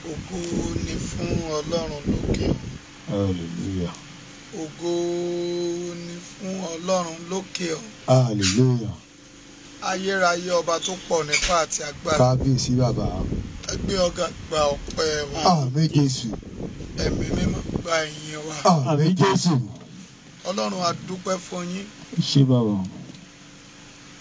Ògo ni fún Ọlọ́run lókè ọ̀run. Hallelujah. Ògo ni fún Ọlọ́run lókè ọ̀run. Hallelujah. Ayérayé ọba tó pọ̀ nípa àti agbára. Kábíyèsí bàbá. Ẹ gbé ọ̀gá gba ọpẹ́ wa. Àmín Jésù. Ẹ̀mí mímọ́ gba ìyìn wa. Àmín Jésù. Ọlọ́run a dúpẹ́ fún yín. Ṣé bàbá?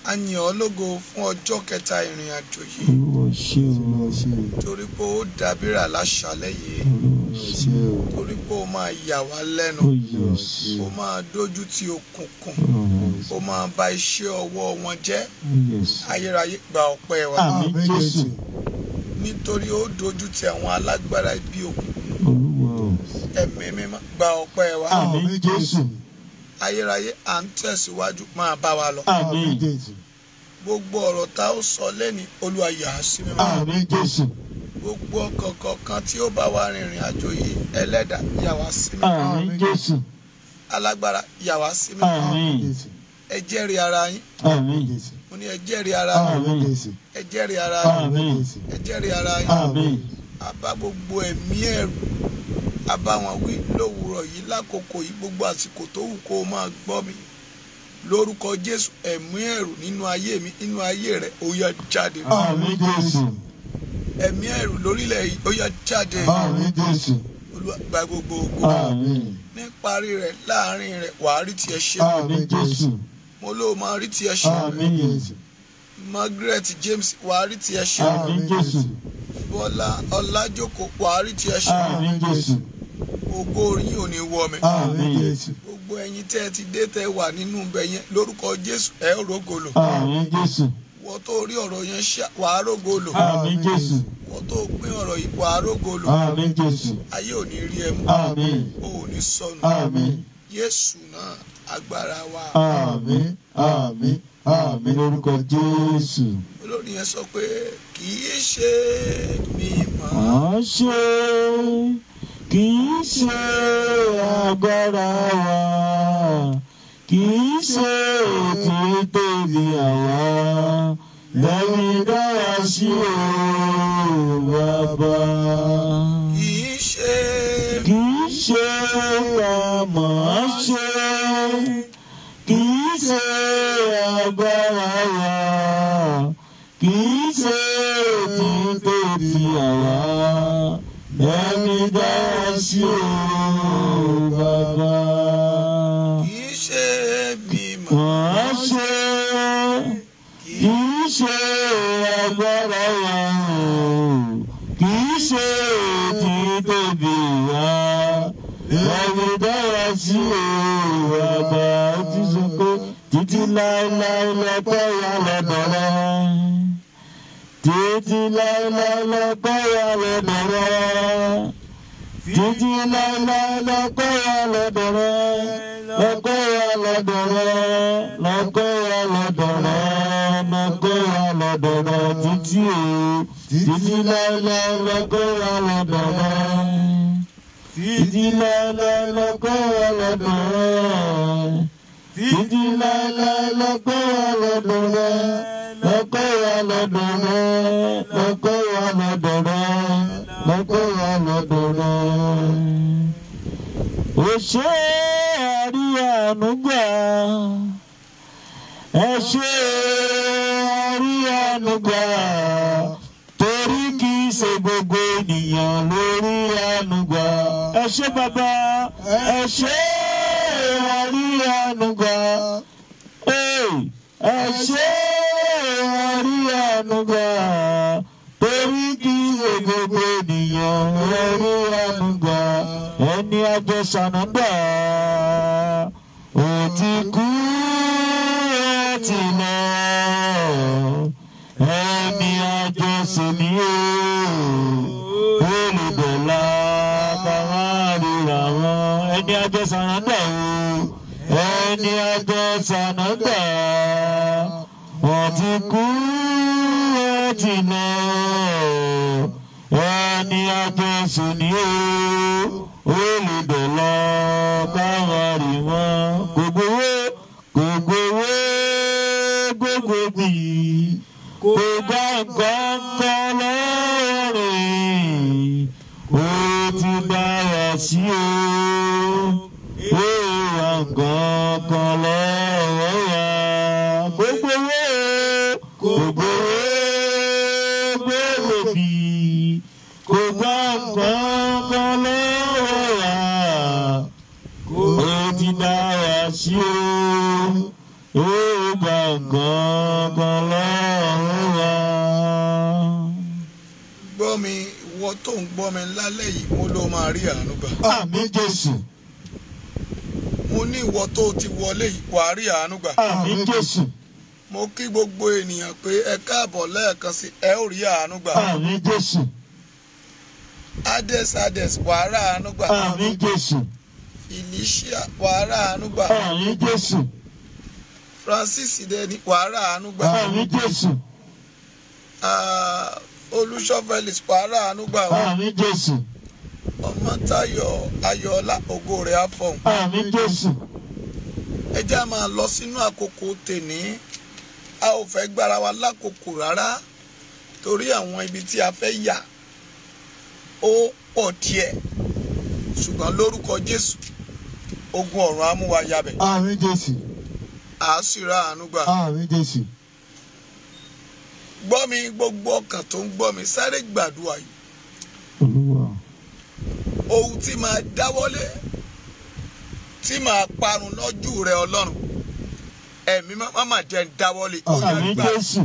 A yìn ọ́ lógo fún ọjọ́ kẹta ìrìn àjò yìí. Olúwa ṣé o. Olúwa ṣé o. Torí pé ó dábìrà láṣálẹ́ yìí. Olúwa ṣé o. Torí pé ó máa yà wá lẹ́nu. Oh yes. Ó máa dójú ti òkùnkùn. Oh Ó máa bà iṣẹ́ ọwọ́ wọn jẹ́. yes. Ayérayé gba ọpẹ́ wa. Àmín Jésù. Nítorí ó dójú ti àwọn alágbára ibi òkùnkùn. Olúwa o. Ẹ̀mí mímọ́ gba ọpẹ́ wa. Àmín Jésù. Ayérayé à ń tẹ̀síwájú máa bá wa lọ. Àmín. Jésù. Gbogbo ọ̀rọ̀ tá ó sọ lẹ́ni Olúwa yà á sí mímọ́. Àmín Jésù. Gbogbo ọkàn kọ̀ọ̀kan tí ó bá wa rìnrìn àjò yìí ẹlẹ́dàá yà wá sí mímọ́. Àmín Jésù. Alágbára yà wá sí mímọ́. Àmín. Jésù. Ẹ jẹ́rìí ara yín. Àmín. Jésù. Mo ní ẹ jẹ́rìí ara yín. Àmín Jésù. Ẹ jẹ́rìí ara yín. Àmín. Jésù. Ẹ jẹ́rìí ara yín. Àmín. A bá gbogbo ẹ̀mí ẹ̀rù a bá wọn wí lówùúrọ̀ yìí lákòókò yìí gbogbo àsìkò tó wù kó o máa gbọ́ mi lórúkọ Jésù. Ẹ̀mí ẹ̀rù nínú ayé mi nínú ayé rẹ ó yá jáde. Àmín Jésù. Ẹ̀mí ẹ̀rù lórílẹ̀ yìí ó yá jáde. Àmín Jésù. Olúwa gba gbogbo ògo. Àmín. Níparí rẹ̀ láàrin rẹ̀ wàá rí tiẹ̀ ṣe. Àmín Jésù. Mo ló máa rí tiẹ̀ ṣe. Àmín. Jésù. Margaret James wàá rí tiẹ̀ ṣe. Àmín Jésù. Bọ́lá Ọlájókòó wàá rí tiẹ̀ ṣe. Àmín Jésù. Ògo yín ò ní wọ mi. Àmín Jésù. Gbogbo ẹ̀yin tẹ́ ẹ ti dé tẹ́ wà nínú ibẹ̀ yẹn lórúkọ Jésù ẹ ó rógolo. Àmín Jésù. Wọ́n tó rí ọ̀rọ̀ yẹn ṣá wàá rógolo. Àmín Jésù. Wọ́n tó pín ọ̀rọ̀ yìí wàá rógolo. Àmín Jésù. Ayé ò ní rí ẹ mú. Àmín. O ò ní sọnù. Àmín. Jésù náà agbára wa. Àmín. Àmín. Àmín lórúkọ Jésù. Olórin yẹn sọ pé kì í ṣe mímọ́. À ń ṣe kì í ṣe agbára wa, kì í ṣe títóbi àwa, lẹ́yìn dára sí o bàbá. Kì í ṣe Kì í ṣe àmọ́ ṣe, kì í ṣe agbára wa, kì í ṣe títóbi àwa, lẹ́ni dára sí o bàbá. kì í ṣe mímọ́. Wọ́n ṣe Kì kì í ṣe agbára wa, kì í ṣe títóbi wa, lẹ́ni dára sí o bàbá. Ó ti sọ pé títí láéláé lọ́pẹ́ wà lọ́dọ̀ rẹ. Títí láéláé lọ́pẹ́ wà lọ́dọ̀ rẹ. Títí láéláé lọ́pẹ́ wà lọ́dọ̀ rẹ. Lọ́pẹ́ wà lọ́dọ̀ rẹ. Lọ́pẹ́ wà lọ́dọ̀ rẹ. Lọ́pẹ́ wà lọ́dọ̀ rẹ. Títí o. Títí láéláé lọ́pẹ́ wà lọ́dọ̀ rẹ. Títí láéláé lọ́pẹ́ wà lọ́dọ̀ rẹ. Títí láéláé lọ́pẹ́ wà lọ́dọ̀ rẹ. Lọ́pẹ́ wà lọ́dọ̀ rẹ. Lọ́pẹ́ wà lọ́dọ̀ rẹ. Lọ́pẹ́ wà lọ́dọ̀ rẹ. Ó ṣé àríyànú gbà. Ẹ ṣé àríyànú gbà. Torí kì í ṣe gbogbo ènìyàn lórí àánú gbà. Ẹ ṣé bàbá. Ẹ ṣé àríyànú gbà. Ẹ ṣé àríyànú gbà. Torí kì í ṣe gbogbo ènìyàn lórí àánú gbà. Ẹni àjọsànà gbà. Ó ti kú ó ti lọ. Ẹni àjọsìn ni ó. Olùdọ̀là bàbá ríra wọn. Ẹni àjọsànà gbà o. Ẹni àjọsànà gbà. Ó ti kú ó ti lọ. Ẹni àjọsìn ni ó. Olùdọ̀là bàbá rí wọn. Gbogbo wo gbogbo wo gbogbo gbì kò gbà nǹkan kan lọ́wọ́ rẹ̀. Gbà nǹkan lọ́wọ́ wa, ó ti dá wa sí o. Ó gbà nǹkan lọ́wọ́ wa. Gbọ́ mi, ìwọ tó ń gbọ́ mi lálẹ́ yìí, mo ló máa rí àánú gbà. Àmín Jésù. Mo ní ìwọ tó ti wọlé yìí, wàá rí àánú gbà. Àmín Jésù. Mo kí gbogbo ènìyàn pé ẹ káàbọ̀ lẹ́ẹ̀kan sí, ẹ ó rí àánú gbà. Àmín Jésù. Ades Ades, wàá rà àánú gbà. Àmín Jésù. Felicia, wàá rà àánú gbà. Àmín Jésù. Francis Deni, wàá rà àánú gbà. Àmín Jésù. Olúṣọ́ Felix, wàá rà àánú gbà. Àmín Jésù. Ọmọ́táyọ̀ Ayọ̀ọ́lá, ògo rẹ̀ á fọ̀hún. Àmín Jésù. Ẹ jẹ́ á máa lọ sínú àkókò tèní. A ò fẹ́ gbára wa lákòókò rárá torí àwọn ibi tí a fẹ́ yà ó pọ̀ díẹ̀, ṣùgbọ́n lórúkọ Jésù ogun ọ̀run á mú wa yabẹ̀. Àmín Jésù. À á sì ra àánú gbà. Àmín Jésù. Gbọ́ mi, gbogbo ọkàn tó ń gbọ́ mi, sáré gbàdúrà yìí. Olúwa. Ohun tí màá dáwọ́lé tí màá parun lọ́jú rẹ Ọlọ́run, ẹ̀mí má jẹ́ ń dáwọ́lé. Àmín Jésù.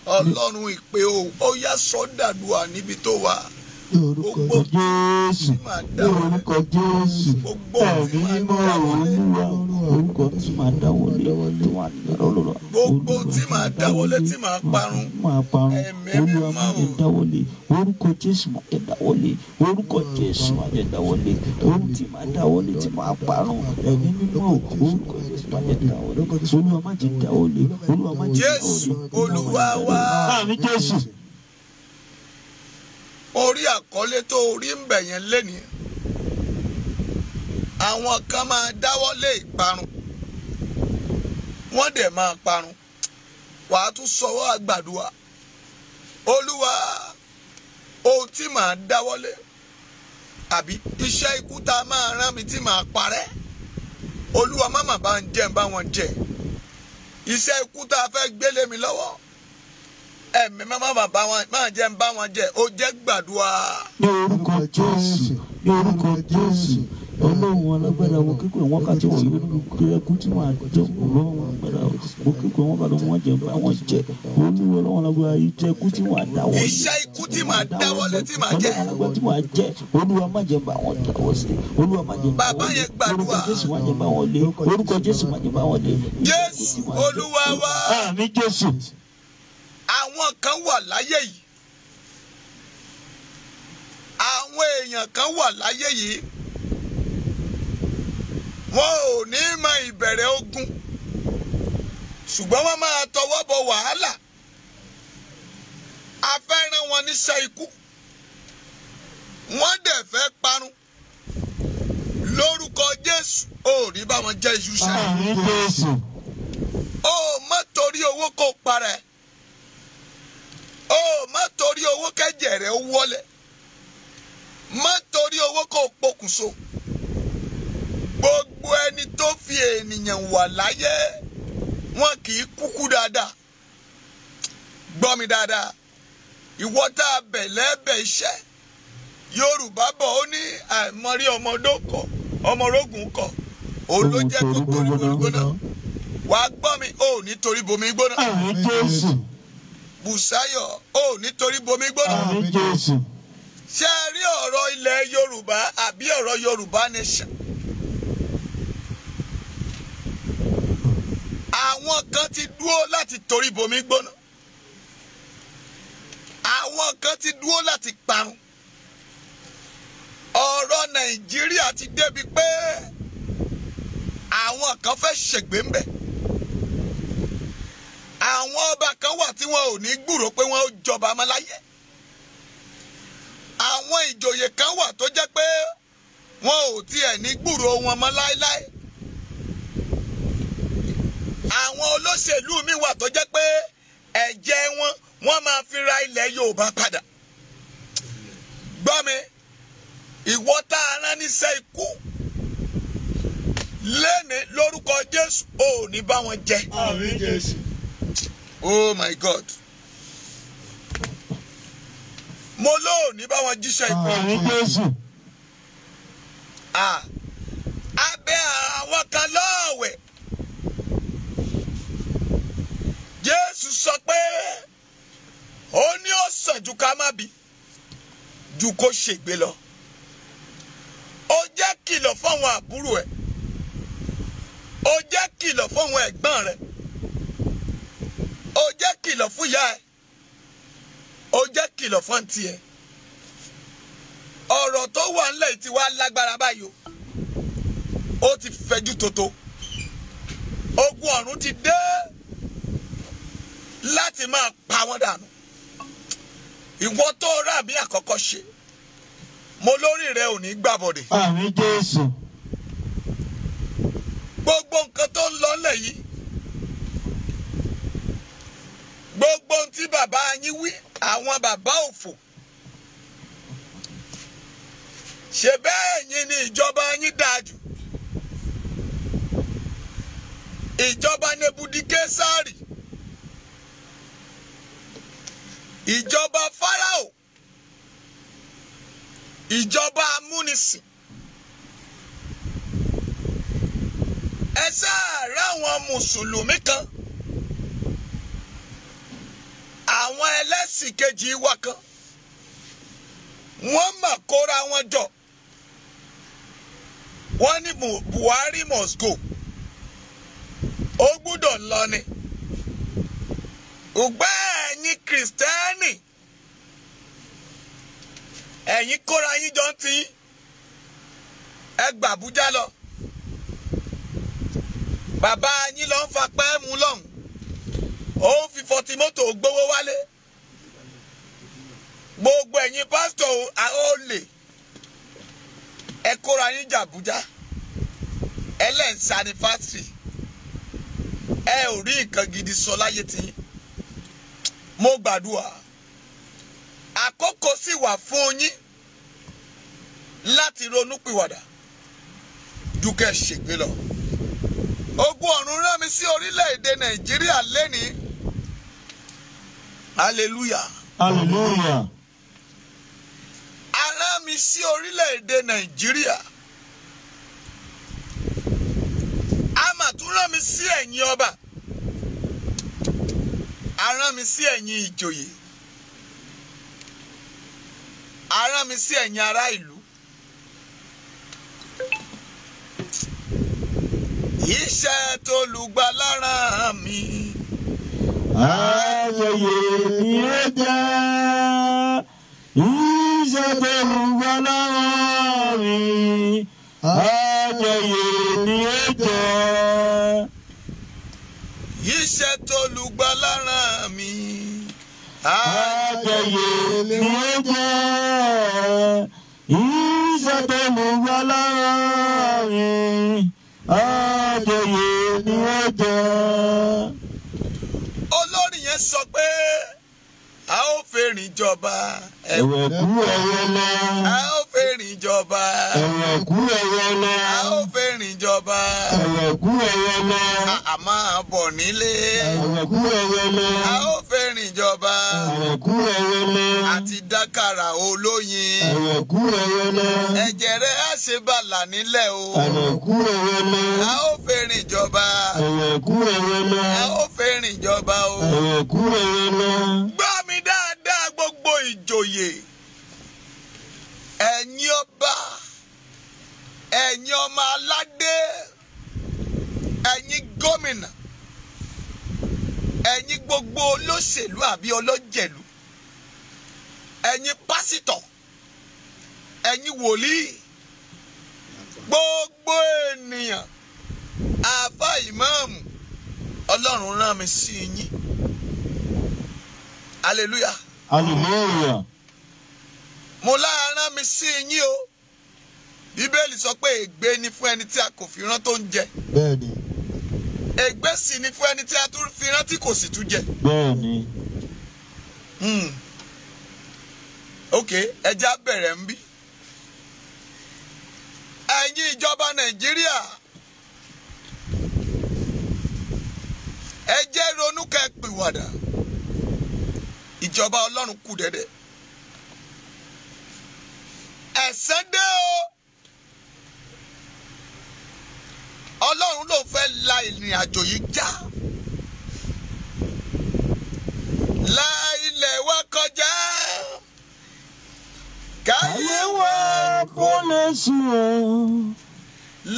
Ọlọ́run ìpè o, ó yá sọ́dàdúà níbi tó wà. Orúkọ Jésù. Orúkọ Jésù. Ẹ̀mí mímọ́ Olúwa. Orúkọ tí màá dáwọ́lé tí màá dáwọ́lé. Gbogbo tí màá dáwọ́lé tí màá parun. Màá parun. Ẹ̀mí Olúwa má mímọ́ jẹ́ dáwọ́lé. Orúkọ Jésù má jẹ́ dáwọ́lé. Orúkọ Jésù má jẹ́ dáwọ́lé. Ohun tí màá dáwọ́lé tí màá parun. Ẹ̀mí mímọ́ orúkọ Jésù má jẹ́ dáwọ́lé. Olúwa má jẹ́ dáwọ́lé. Olúwa má jẹ́ dáwọ́lé. Jésù Olúwa wa. Àmín Jésù. Orí àkọlé tó orí ń bẹ̀ yẹn lénìí, àwọn kan máa dáwọ́ lé ìparun, wọ́n dẹ̀ máa parun. Wàá tún sọwọ́ àgbàdua. Olúwa, ohun tí màá dáwọ́ lé àbí iṣẹ́ ikú tá a máa rán mi tí màá parẹ́, Olúwa má má bá ń jẹ́ ń bá wọn jẹ. Iṣẹ́ ikú tá a fẹ́ gbélé mi lọ́wọ́, ẹ̀mí má má bá wọn má jẹ́ ń bá wọn jẹ. Ó jẹ́ gbàdúrà. Ní orúkọ Jésù, ní orúkọ Jésù, Ọlọ́run alágbára, wọn kíkọ wákàtí wọ̀nyí ẹkú tí wọn àjọ Ọlọ́run alágbára, wọn kíkọ wákàtí wọn jẹ bá wọn jẹ. Olúwa Ọlọ́run alágbára, iṣẹ́ ikú tí wọn àdáwọ́ lé. Iṣẹ́ ikú tí màá dáwọ́lé tí màá jẹ. Ọlọ́run alágbára tí wọn jẹ. Olúwa má jẹ́ bá wọn dáwọ́ sí. Olúwa má jẹ́ bá Bàbá wọn lé. yẹn gbàdúrà. Orúkọ Jésù má jẹ́ bá wọn lé. Orúkọ Jésù má jẹ́ bá wọn lé. Jésù Olúwa wa. Àmín Jésù. Àwọn kan wà láyé yìí, àwọn èèyàn kan wà láyé yìí, wọn ò ní mọ ìbẹ̀rẹ̀ ogun, ṣùgbọ́n wọ́n máa tọwọ́ bọ wàhálà. A fẹ́ rán wọn níṣẹ́ ikú, wọ́n dẹ̀ fẹ́ parun. Lórúkọ Jésù, ò ní bá wọn jẹ́ iṣu ṣẹ́. Àmín Jésù. Ó má torí owó kó parẹ́, ó má torí owó kẹ́jẹ̀ rẹ̀ ó wọlé, má torí owó kó pokùnso. Gbogbo ẹni tó fi ènìyàn wà láyé, wọn kì í kúkú dáadáa. Gbọ́ mi dáadáa, ìwọ tá a bẹ̀ lẹ́bẹ̀ iṣẹ́, Yorùbá bọ̀ ó ní àìmọ̀rí ọmọdé kọ ọmọrógùn kọ, òun ló jẹ́ kó torí bomi gbóná. Wàá gbọ́ mi, ó ní torí bomi gbóná. Àmín Jésù. Bùsáyọ̀, ó ní torí bomi gbóná. Àmín Jésù. Ṣé ẹ rí ọ̀rọ̀ ilẹ̀ Yorùbá àbí ọ̀rọ̀ Yorùbá nation? Àwọn kan ti dúró láti torí bomi gbóná. Àwọn kan ti dúró láti parun. Ọ̀rọ̀ Nàìjíríà ti débi pé àwọn kan fẹ́ ṣègbè ń bẹ̀. Àwọn ọba kan wà tí wọn ò ní gbúrò pé wọn ó jọba mọ́ láyé. Àwọn ìjòyè kan wà tó jẹ́ pé wọn ò tiẹ̀ ní gbúrò wọn mọ́ láéláé. Àwọn olóṣèlú mi wà tó jẹ́ pé ẹ̀jẹ̀ wọn wọ́n máa fi ra ilẹ̀ Yorùbá padà. Gbọ́ mi, ìwọ tá a rán níṣẹ́ ikú lẹ́ni lórúkọ Jésù, ò ní bá wọn jẹ. Àmín Jésù. Oh my God. Mo lóò ní bá wọn jíṣẹ́ ikú. Àmín Jésù. Abẹ́ àwọn kan lọ́ọ̀wẹ̀. Jésù sọ pé ó ní ó sàn ju ká má bí ju kó ṣègbé lọ. Ó jẹ́ kìlọ̀ fáwọn àbúrò ẹ̀. Ó jẹ́ kìlọ̀ fáwọn ẹ̀gbọ́n rẹ̀. Ó jẹ́ kìlọ̀ fún ìyá ẹ̀. Ó jẹ́ kìlọ̀ fún àǹtí ẹ̀. Ọ̀rọ̀ tó wà ńlẹ̀ yìí ti wá lágbára báyìí o. Ó ti fẹjú tótó. Ogun ọ̀run ti dé láti máa pa wọ́n dànù. Ìwọ tó rà mí àkọ́kọ́ ṣe, mo lórí rẹ ò ní gbàbọ̀dẹ̀. Àmín Jésù. Gbogbo nǹkan tó ń lọ ńlẹ̀ yìí, gbogbo ohun tí bàbá yín wí, àwọn bàbá òfò, ṣe bẹ́ẹ̀ yín ni ìjọba yín dáa jù. Ìjọba Nebukadnesari, ìjọba Fáráò, ìjọba amúnisìn. Ẹ sáà ráwọn mùsùlùmí kan, àwọn ẹlẹ́sìn kejì wa kan, wọ́n mà kóra wọn jọ. Wọ́n ní Buhari must go. Ó gbúdọ̀ lọ ni. Ùgbẹ́ ẹ̀yin Kìrìsìtẹ́nì, ẹ̀yin kóra yín jọ ń tiyín, ẹ gbà Àbújá lọ. Bàbá yín lọ ń fapẹ́ mu lọ́hùn. Ó ń fi fọtí mọ́tò gbowó wálé. Gbogbo ẹ̀yin pásítọ̀ olè, ẹ kóra yín jà Àbújá. Ẹlẹ́ǹsà ní fásitì. Ẹ ò rí nǹkan gidi sọ láyé tiyín. Mo gbàdúrà, àkókò sì wà fún yín láti ronúpìwàdà ju kẹ́ ṣègbé lọ. Ogun ọ̀run rán mi sí orílẹ̀-èdè Nàìjíríà lẹ́nìí. Hallelujah. Hallelujah. A rán mi sí orílẹ̀-èdè Nàìjíríà. A mà tún rán mi sí ẹ̀yin ọba. A rán mi sí ẹ̀yin ìjòyè. A rán mi sí ẹ̀yin ará ìlú. Iṣẹ́ t'Olùgbàlà rán mi. Ayẹyẹ ni ó jẹ́. Iṣẹ́ t'Olùgbàlà rán mi. Ayẹyẹ ni ó jẹ́. Iṣẹ́ t'Olùgbàlà rán mi. Ayẹyẹ ni ó jẹ́. Iṣẹ́ t'Olùgbàlà rán mi. Ayẹyẹ ni ó jẹ́. Olórin yẹn sọ pé a ó fẹ́rìn jọba. Ẹ̀wẹ̀kú ẹ̀wẹ̀lẹ̀. A ó fẹ́rìn jọba. Ẹ̀wẹ̀kú ẹ̀wẹ̀lẹ̀. A ó fẹ́rìn jọba. Ẹ̀wẹ̀kú ẹ̀wẹ̀lẹ̀. A máa bọ̀ nílé. Ẹ̀wẹ̀kú ẹ̀wẹ̀lẹ̀. A ó fẹ́rìn jọba. Ẹ̀wẹ̀kú ẹ̀wẹ̀lẹ̀. Àti dákàrà olóyin. Ẹ̀wẹ̀kú ẹ̀wẹ̀lẹ̀. Ẹ̀jẹ̀ rẹ̀ á ṣe bàlà nílẹ̀ o. Ẹ̀wẹ̀kú ẹ̀wẹ̀lẹ̀. A ó fẹ́rìn jọba. Ẹ̀wẹ̀kú ẹ̀wẹ̀lẹ̀. A ó fẹ́rìn jọba o. Ẹ̀wẹ̀kú ẹ̀wẹ̀lẹ̀. Gbọ́ mi dáadáa gbogbo ìjòyè, ẹ̀yin ọba, ẹ̀yin ọmọ aládé, ẹ̀yin gómìnà, ẹ̀yin gbogbo olóṣèlú àbí ọlọ́jẹ̀lú, ẹ̀yin pásítọ̀, ẹ̀yin wòlíì, gbogbo ènìyàn, àáfà ìmáàmù, Ọlọ́run rán mi sí yín. Hallelujah. Hallelujah. Mo lára rán mi sí yín o. Bíbélì sọ pé ègbé ni fún ẹni tí a kò fi rán tó ń jẹ. Bẹ́ẹ̀ni. Ègbé sì ni fún ẹni tí a tún fi rán tí kò sì tún jẹ. Bẹ́ẹ̀ni. Ok, ẹja bẹ̀rẹ̀ ń bí. Ẹ̀yin ìjọba Nàìjíríà, ẹ jẹ́ ronú kẹ́ pìwàdà. Ìjọba Ọlọ́run kù dẹ̀dẹ̀. Ẹ̀san dé o. Ọlọ́run ló fẹ́ la ìrìn àjò yìí já. La ilẹ̀ wa kọjá. Káyé wa kó lè sùn o.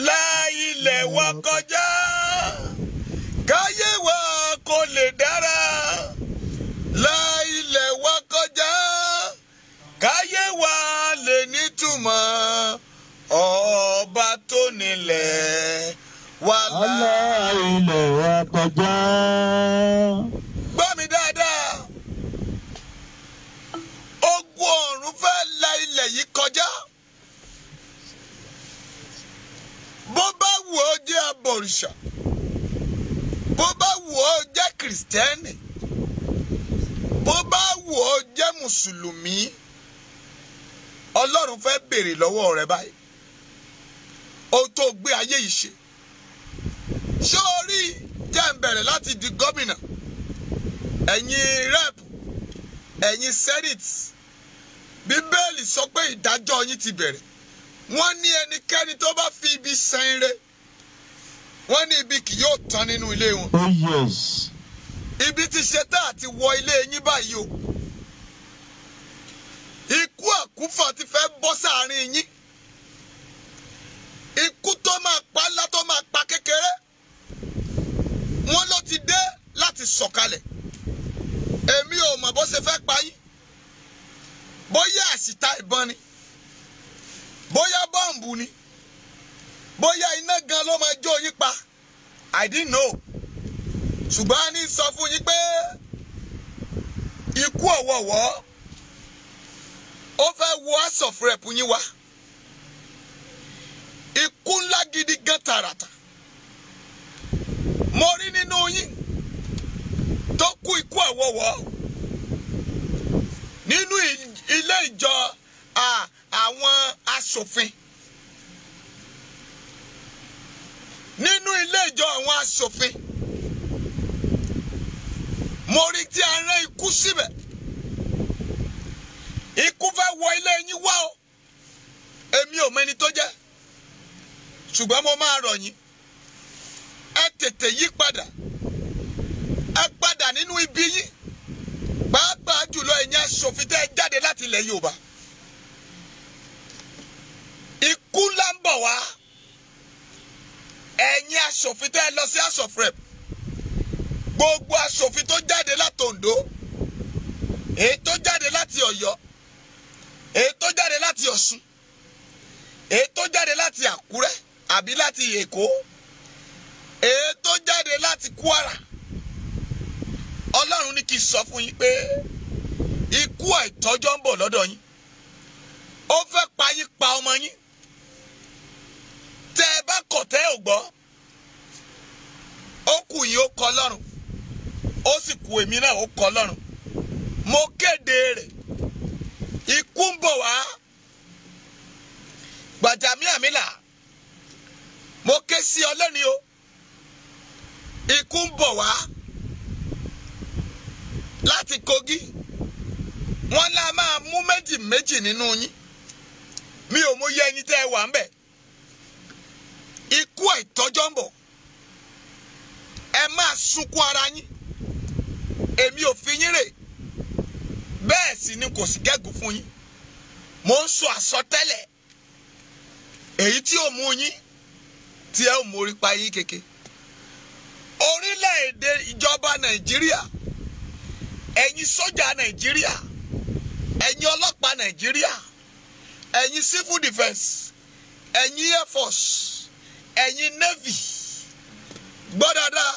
La ilẹ̀ wa kọjá. Káyé wa kó lè dára. La ilẹ̀ wa kọjá. Káyé wa lè nítumọ̀. Ọba tó nílẹ̀ wa la ilẹ̀ wa kọjá. Gbọ́ mi dáadáa. Ogun ọ̀run fẹ́ la ilẹ̀ yìí kọjá. Bó bá wù ọ́ jẹ́ abọ̀rìṣà, bó bá wù ọ́ jẹ́ kìrìsìtẹ́nì, bó bá wù ọ́ jẹ́ mùsùlùmí, Ọlọ́run fẹ́ béèrè lọ́wọ́ rẹ báyìí. Ohun tó gbé ayé yìí ṣe. Ṣé o rí jẹ́ ń bẹ̀rẹ̀ láti di gómìnà? Ẹ̀yin rep, ẹ̀yin senate, Bíbélì sọ pé ìdájọ́ yín ti bẹ̀rẹ̀. Wọ́n ní ẹnikẹ́ni tó bá fi ibi san ire, wọ́n ní ibi kì yóò tán nínú ilé wọn. Oh yes. Ibi ti ṣe tá àti wọ ilé yín báyìí o. Ikú àkúfà ti fẹ́ bọ́ sáàrin yín. Ikú tó máa pa ńlá tó máa pa kékeré, wọ́n ló ti dé láti sọ̀kalẹ̀. Èmi ò mọ̀ bó ṣe fẹ́ pa yín. Bóyá àṣìta ìbọn ni, bóyá bọ́ǹbù ni, bóyá iná gan ló máa jó yín pa. I didn't know. Ṣùgbọ́n a ní sọ fún yín pé ikú ọ̀wọ̀ọ̀wọ́ ó fẹ́ wọ House of Rep yín wá. Ikú ńlá gidi gan tààràtà. Mo rí nínú yín tó kú ikú ọ̀wọ̀ọ̀wọ́ nínú ilé ìjọ àwọn aṣòfin. Nínú ilé ìjọ àwọn aṣòfin, mo rí tí a rán ikú síbẹ̀. Ikú fẹ́ wọ ilé yín wá o. Èmi ò mẹ́ni tó jẹ́, ṣùgbọ́n mo máa rọ̀ yín. Ẹ tètè yí padà. Ẹ padà nínú ibi yín, pàápàá jùlọ ẹ̀yin aṣòfin tẹ́ ẹ jáde láti ilẹ̀ Yorùbá. Ikú ńlá ń bọ̀ wá. Ẹ̀yin aṣòfin tẹ́ ẹ lọ sí House of Rep, gbogbo aṣòfin tó jáde láti Oǹdó, èyí tó jáde láti Ọ̀yọ́, èyí tó jáde láti Ọ̀ṣun, èyí tó jáde láti Àkúrẹ́ àbí láti Èkó, èyí tó jáde láti Kwara, Ọlọ́run ní kí n sọ fún yín pé ikú àìtọ́jọ́ ń bọ̀ lọ́dọ̀ yín. Ó fẹ́ pa yín pa ọmọ yín. Tẹ́ ẹ bá kọ̀ tẹ́ ò gbọ́, ó kù yín ó kọ Ọlọ́run, ó sì kù èmi náà ó kọ Ọlọ́run. Mo kéde rẹ̀, ikú ń bọ̀ wá. Gbàjàmíàmílà, mo ké sí ọ lẹ́ni o. Ikú ń bọ̀ wá láti Kogi. Wọ́n lá máa mú méjì méjì nínú yín. Mi ò mú yẹ ẹyin tẹ́ ẹ wà ń bẹ̀. Ikú àìtọ́jọ́ ń bọ̀. Ẹ máa sunkún ara yín. Èmi ò fi yín rè. Bẹ́ẹ̀ sì ni kò sì gégùn fún yín. Mo ń sọ àsọtẹ́lẹ̀ èyí tí ò mú yín tí ẹ ò mórí pa yín kéke. Orílẹ̀-èdè ìjọba Nàìjíríà, ẹ̀yin sójà Nàìjíríà, ẹ̀yin ọlọ́pàá Nàìjíríà, ẹ̀yin civil defence, ẹ̀yin air force, ẹ̀yin navy, gbọ́ dáadáa,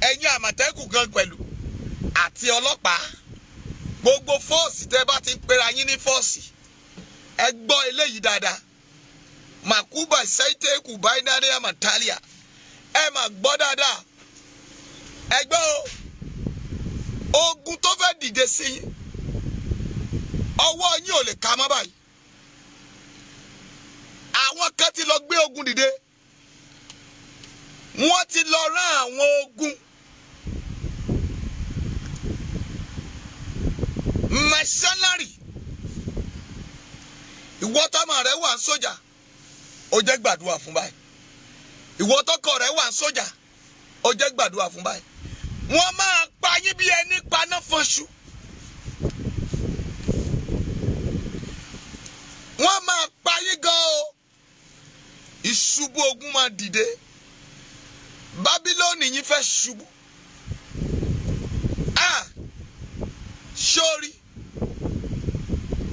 ẹ̀yin àmọ̀tẹ́kùn gan pẹ̀lú àti ọlọ́pàá, gbogbo fọ́ọ̀sì tẹ́ bá ti ń pera yín ní fọ́ọ̀sì, ẹ gbọ́ eléyìí dáadáa. Makuba saiteku binary amatalia, ẹ máa gbọ́ dáadáa. Ẹ gbọ́ o, ogun tó fẹ́ dìde sí yín, ọwọ́ yín ò lè ka mọ́ báyìí. Àwọn kan ti lọ gbé ogun dìde. Wọ́n ti lọ rán àwọn ogun mercenary. Ìwọ tọ́mọ rẹ wà ń sójà, ó jẹ́ gbàdúrà fún báyìí. Ìwọ tọkọ rẹ wà ń sójà, ó jẹ́ gbàdúrà fún báyìí. Wọ́n máa pa yín bí ẹni paná fọnṣu. Wọ́n máa pa yín gan o. Ìṣubú ogun máa dìde. Bábílóònì yín fẹ́ ṣubú. Ah! Sórí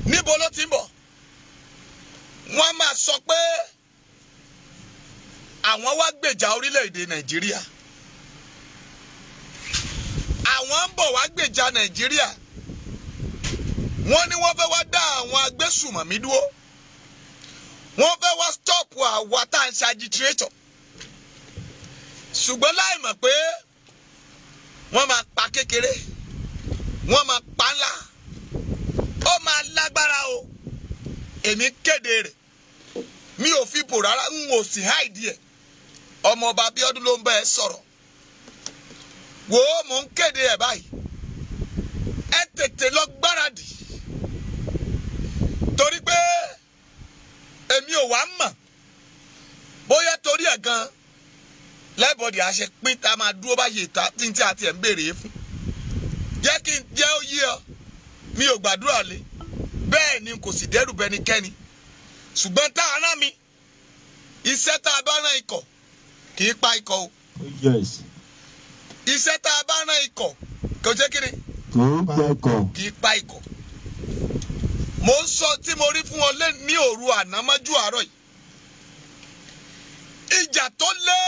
níbo ló ti ń bọ̀? Wọ́n máa sọ pé àwọn wá gbèjà orílẹ̀-èdè Nàìjíríà. Àwọn ń bọ̀ wá gbèjà Nàìjíríà. Wọ́n ní wọ́n fẹ́ wá dá àwọn agbésùmọ̀mí dúró. Wọ́n fẹ́ wá stọ́ọ̀pù àwa tá à ń ṣe agitator. Ṣùgbọ́n láì mọ̀ pé wọ́n máa pa kékeré, wọ́n máa pa ńlá, ó máa lágbára o. Èmi kéde rẹ̀, mi ò fi bò rárá, n ò sì háìdí ẹ̀. Ọmọọba Abíọ́dún ló ń bá ẹ sọ̀rọ̀. Wò ó, mò ń kéde ẹ̀ báyìí. Ẹ tètè lọ gbáradì, torí pé èmi ò wá mọ̀ bóyá torí ẹ̀ gan lẹ́bọ̀dì àṣẹ pín tá a máa dúró báyìí ta tí n tí a tiẹ̀ ń béèrè fún. Jẹ́ kí n jẹ́ ó yé ọ, mi ò gbàdúrà lé, bẹ́ẹ̀ ni kò sì dẹ́rù bẹnikẹ́ni. Ṣùgbọ́n tá a rán mi, iṣẹ́ tá a bá rán ikọ̀ kì í pa ikọ̀ o. Yes. Iṣẹ́ tá a bá rán ikọ̀ kò jẹ́ kí ni? Kì í pa ikọ̀. Kì í pa ikọ̀. Mo ń sọ tí mo rí fún ọ lé ní òru àná mọ́jú àárọ̀ yìí. Ìjà tó lé,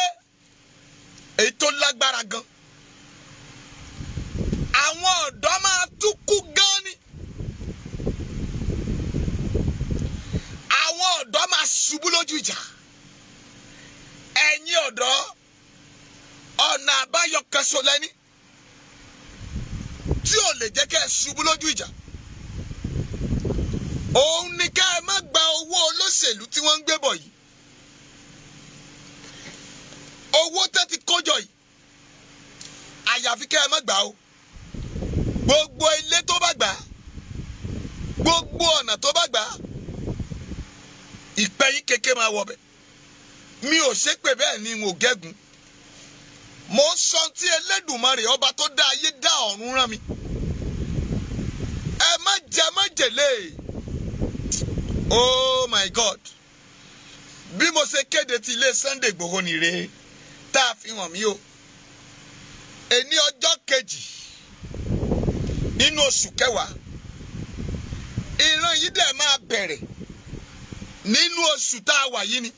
èyí tó lágbára gan. Àwọn ọ̀dọ́ máa tún kú gan ni. Àwọn ọ̀dọ́ máa ṣubú lójú ìjà. Ẹ̀yin ọ̀dọ́, ọ̀nà àbáyọ kan ṣo lẹ́ní tí ò lè jẹ́ kẹ́ ẹ ṣubú lójú ìjà. Òun ni ká ẹ má gba owó olóṣèlú tí wọ́n ń gbé bọ̀ yìí. Owó tẹ́ ti kójọ yìí, àyàfi kẹ́ ẹ má gbà o. Gbogbo ilé tó bá gbà, gbogbo ọ̀nà tó bá gbà, ìpẹ́yín kékeré máa wọbẹ̀. Mi ò ṣépè bẹ́ẹ̀ ni n ò gégùn. Mo ń sọ tí Elédùmarè ọba tó dá ayé dá ọ̀run rán mi. Ẹ má jẹ májèlé. Oh my God. Bí mo ṣe kéde ti ilé Sunday Igboho nìre tá a fi hàn mí o. Èní ọjọ́ kejì nínú oṣù kẹwàá, ìran yìí dẹ̀ máa bẹ̀rẹ̀ nínú oṣù tá a wà yìí ni.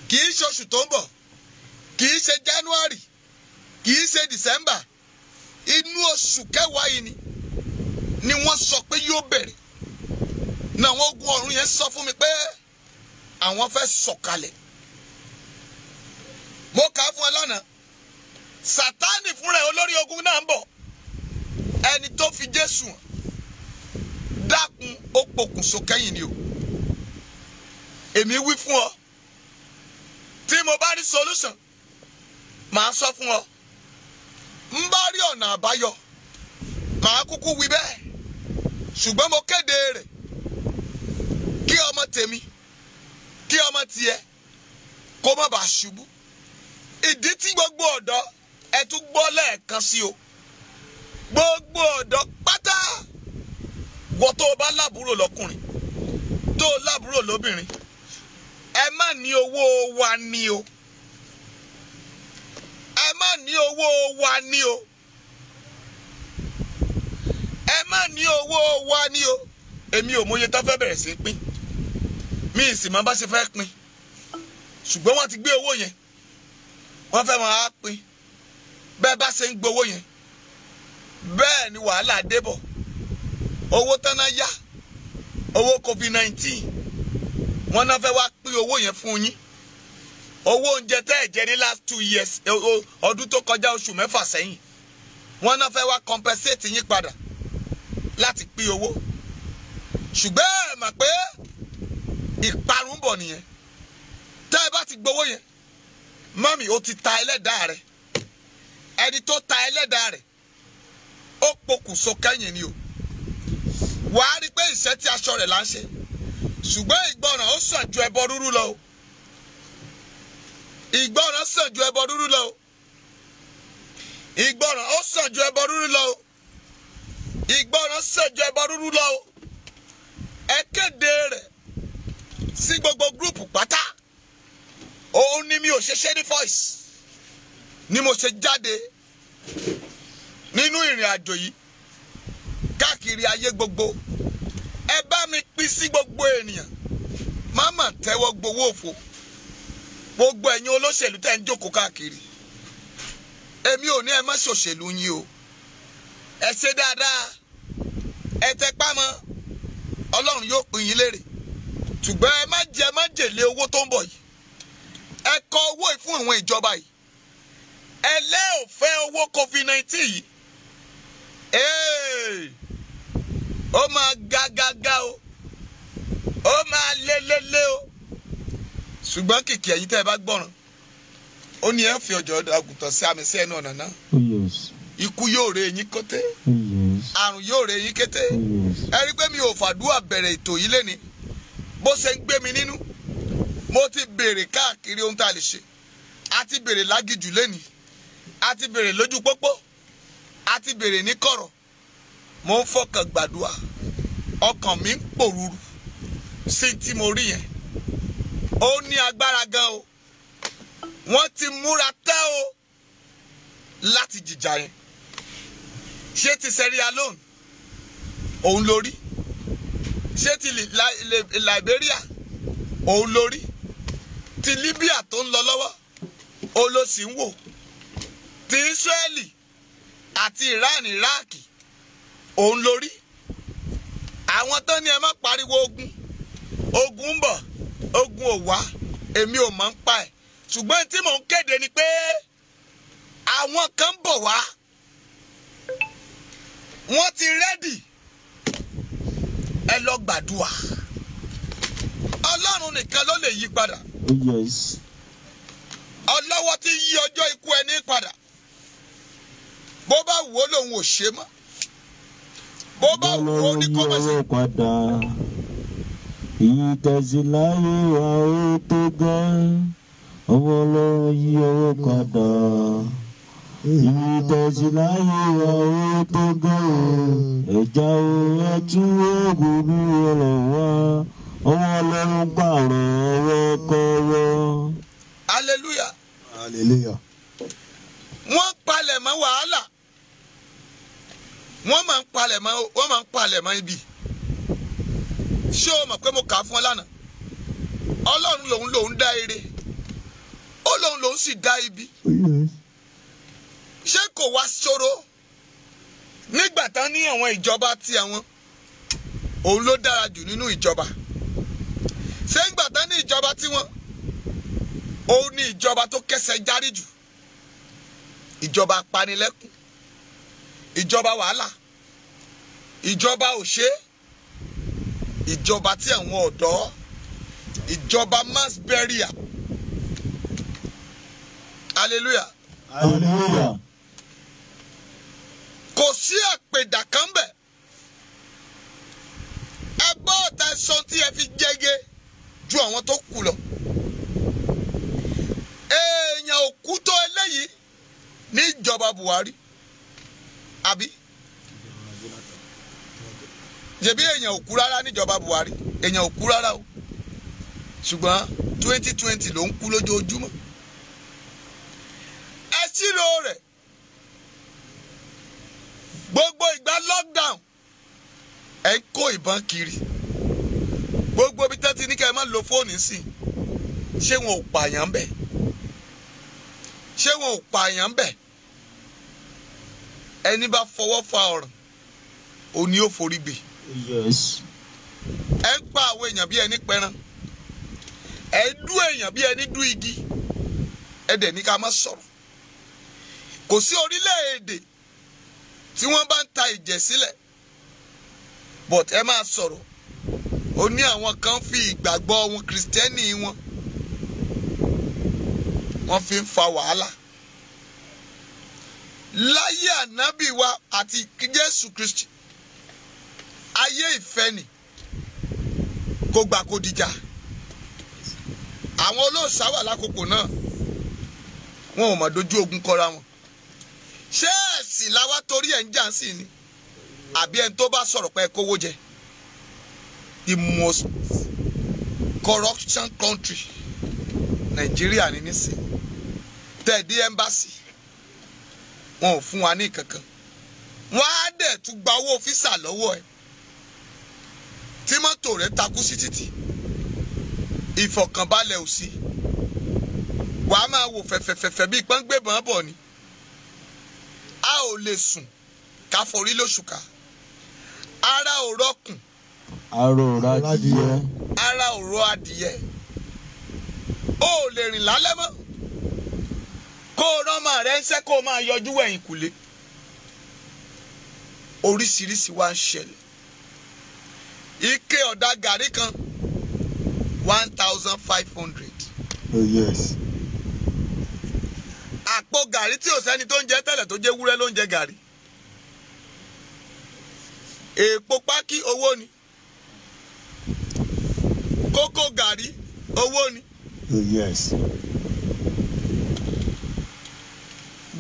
Kì í ṣe oṣù tó ń bọ̀, kì í ṣe January, kì í ṣe December. Inú oṣù kẹwàá yìí ni wọ́n sọ pé yóò bẹ̀rẹ̀. Náà àwọn ogun ọ̀run yẹn sọ fún mi pé àwọn fẹ́ sọ̀kalẹ̀. Mo kà á fún ẹ lánàá. Sátánì fúnra ẹ̀ olórí ogun náà ń bọ̀. Ẹni tó fi Jésù hàn, dákun, ó pokùnso kẹ́yìn ni o. Èmi wí fún ọ, tí mo bá rí solution, màá sọ fún ọ. Ń bá rí ọ̀nà àbáyọ, màá kúkú wí bẹ́ẹ̀. Ṣùgbọ́n mo kéde rẹ̀ kí ọmọ tèmi, kí ọmọ tiẹ̀ kó má bàa ṣubú. Ìdí tí gbogbo ọ̀dọ́ ẹ tún gbọ́ lẹ́ẹ̀kan sí o. Gbogbo ọ̀dọ́ pátá, wọ́n tó o bá lábúrò lọ́kùnrin, tó o lábúrò lóbìnrin, ẹ má ní owó wa ní o. Ẹ má ní owó wa ní o. Ẹ má ní owó wa ní o. Èmi ò mọye tó fẹ́ bẹ̀rẹ̀ sí pín. Mi ì sì mọ bá ṣe fẹ́ pín. Ṣùgbọ́n wọ́n ti gbé owó yẹn. Wọ́n fẹ́ máa pín. Bẹ́ẹ̀ bá ṣe ń gbowó yẹn, bẹ́ẹ̀ ni wàhálà dé bọ̀. Owó tán náà yá, owó COVID-19, wọ́n náà fẹ́ wá pín owó yẹn fún yín. Owó oúnjẹ tẹ́ ẹ̀ jẹ ní last 2 years, ọdún tó kọjá oṣù mẹ́fà sẹ́yìn, wọ́n náà fẹ́ wá compensate yín padà láti pín owó. Ṣùgbọ́n ẹ mọ̀ pé ìparun ń bọ̀ nìyẹn. Tẹ́ ẹ bá ti gbowó yẹn, mọ́mì, ó ti ta ẹlẹ́dàá rẹ̀. Ẹni tó ta ẹlẹ́dàá rẹ̀, ó pokùnso kẹ́yìn ni o. Wàá rí pé ìṣẹ́ tí aṣọ rẹ̀ là ń ṣe. Ṣùgbọ́n ìgbọràn ó sàn ju ẹbọ rúrú lọ. Ìgbọràn sàn ju ẹbọ rúrú lọ. Ìgbọràn ó sàn ju ẹbọ rúrú lọ. Ìgbọràn sàn ju ẹbọ rúrú lọ. Ẹ kéde rẹ̀ sí gbogbo gúrùpù pátá. Òun ni mi ò ṣe ṣe ní voice ni mo ṣe jáde nínú ìrìn àjò yìí káàkiri ayé gbogbo. Ẹ bá mi pín sí gbogbo ènìyàn. Má mà tẹ́wọ́ gbowó òfò. Gbogbo ẹ̀yin olóṣèlú tẹ́ ń jókòó káàkiri, èmi ò ní ẹ má ṣòṣèlú yín o. Ẹ ṣe dáadáa, ẹ tẹpá mọ́, Ọlọ́run yóò pín yín lérè. Ṣùgbọ́n ẹ má jẹ májèlé owó tó ń bọ̀ yìí. Ẹ kọ owó yìí fún àwọn ìjọba yìí. Ẹ lẹ́ ò fẹ́ owó COVID-19 yìí. Ó máa ga ga ga o, ó máa lé lé lé o. Ṣùgbọ́n kìkì ẹ̀yin tẹ́ ẹ bá gbọ́ràn, ó ní ẹ fi ọjọ́ àgùntàn sí àmì sí ẹnu ọ̀nà náà. Ikú yóò ré eyín kété, àrùn yóò ré eyín kété. Ẹ rí i pé mi ò fàdúrà bẹ̀rẹ̀ ètò yìí léni. Bó ṣe ń gbé mi nínú, mo ti béèrè káàkiri ohun tá a lè ṣe. A ti béèrè lágìjù léni, a ti béèrè lójú pópó, a ti béèrè ní kọ̀rọ̀. Mo ń fọkàn gbàdúrà, ọkàn mi ń pòrúurú sí tí mo rí yẹn. Ó ní agbára gan o. Wọ́n ti múra tán o láti jìjà yẹn. Ṣé ti Sierra Leone òun lórí? Ṣé ti Liberia òun lórí? Ti Libya tó ń lọ lọ́wọ́ òun ló sì ń wò. Ti Israeli àti Iran, Iraq òun lórí. Àwọn tó ní ẹ má pariwo ogun, ogun ń bọ̀, ogun ò wá, èmi ò mọ̀ ń pa ẹ̀. Ṣùgbọ́n tí mò ń kéde ni pé àwọn kan ń bọ̀ wá, wọ́n ti rẹ́dì. Ẹ lọ gbàdúrà. Ọlọ́run nìkan ló lè yí padà. Yes. Ọlọ́wọ́ ti yí ọjọ́ ikú ẹni padà. Bó bá wù ó lòun ò ṣe mọ́. Bó bá wù ó ní kó má ṣe. Ìtẹ̀síláyé wa ó tó gan. Ọmọ Ọlọ́run yí ọwọ́ padà. Ìtẹ̀síláyé wa ó tó gan. Ẹ̀já o ẹtú oògùn ní ọlọ́wọ́. Ọmọ Ọlọ́run pààrọ̀ ọwọ́ kọ́wọ́. Hallelujah. Hallelujah. Wọ́n palẹ̀ mọ́ wàhálà. Wọ́n máa ń palẹ̀ mọ́, wọ́n máa ń palẹ̀ mọ́ ibi. Ṣé o mọ̀ pé mo kà á fún ọ lánàá? Ọlọ́run lòun lòun dá ire. Ó lòun lòun sì dá ibi. Ṣé kò wá ṣòro? Nígbà tán ní àwọn ìjọba tí àwọn, òun ló dára jù nínú ìjọba. Ṣé nígbà tán ní ìjọba tí wọn, òun ní ìjọba tó kẹsẹ̀ járí jù. Ìjọba apanilẹ́kún, ìjọba wàhálà, ìjọba òṣè, ìjọba tí àwọn ọ̀dọ́, ìjọba mass burial. Hallelujah. Hallelujah. Kò sí àpèdà kan bẹ̀. Ẹ bọ́ ọ̀tá ẹ̀sán tí ẹ fi jẹ́gẹ́ ju àwọn tó kù lọ. Èèyàn ò kú tó eléyìí ní ìjọba Buhari. Àbí? Ṣebí èèyàn ò kú rárá níjọba Buhari. Èèyàn ò kú rárá o. Ṣùgbọ́n 2020 ló ń kú lójoojúmọ́. Ẹ ṣírò rẹ̀. Gbogbo ìgbà lockdown ẹ ń kó ìbọn kiri. Gbogbo ibi tán ti ní kẹ́ ẹ má lo fóònù sí. Ṣé wọn ò pààyàn bẹ̀? Ṣé wọn ò pààyàn bẹ̀? Ẹni bá fọwọ́ fa ọ̀ràn, òun ni ó forí gbé. Yes. Ẹ ń pa àwọn èèyàn bí ẹni pẹran. Ẹ dú èèyàn bí ẹni dú igi. Ẹ dẹ̀ ní ká má sọ̀rọ̀. Kò sí orílẹ̀-èdè tí wọ́n bá ń ta ìjẹ̀ sílẹ̀. But ẹ máa sọ̀rọ̀. Ó ní àwọn kan fi ìgbàgbọ́ wọn, kìrìsìtẹ́nì wọn, wọ́n fi ń fa wàhálà. Láyé ànábì wa àti Jésù Kristi, ayé ìfẹ́ ni. Kó gba kó dìjà. Àwọn olóòṣà wà lákòókò náà, wọn ò mọ̀ dojú ogun kọra wọn. Ṣé ẹ̀sìn làwa torí ẹ̀ ń jà sí ni, àbí ẹni tó bá sọ̀rọ̀ pé kówó jẹ? The most corruption country Nàìjíríà ní nísìn. Tẹ̀dí embassy, wọn ò fún wa ní kankan, wọn á dẹ̀ tún gba owó físà lọ́wọ́ ẹ̀. Tí mọ́tò rẹ̀ takú sí títì, ìfọ̀kànbalẹ̀ ò sí, wàá máa wò fẹ̀fẹ̀fẹ̀fẹ̀ bíi pọ́ngbébọn bọ̀ ni. A ò lè sùn ká forí lóṣù ká. Ara ò rọkùn, Ara ò rọ adìyẹ. Ara ò rọ adìyẹ. O ò lè rìn lálẹ́ mọ́, kó o rán ọmọ rẹ ń ṣẹ́, kó o máa yọjú wẹ̀yìn kùlé. Oríṣiríṣi wá ń ṣẹlẹ̀. Ike ọ̀dà gàrí kan, 1,500. Oh yes. Àpò gàrí tí ò sẹ́ni tó ń jẹ tẹ́lẹ̀, tó jẹ́ wúrẹ́ ló ń jẹ gàrí. Èèpo pákí, owó ni. Kókó gàrí, owó ni. Oh yes.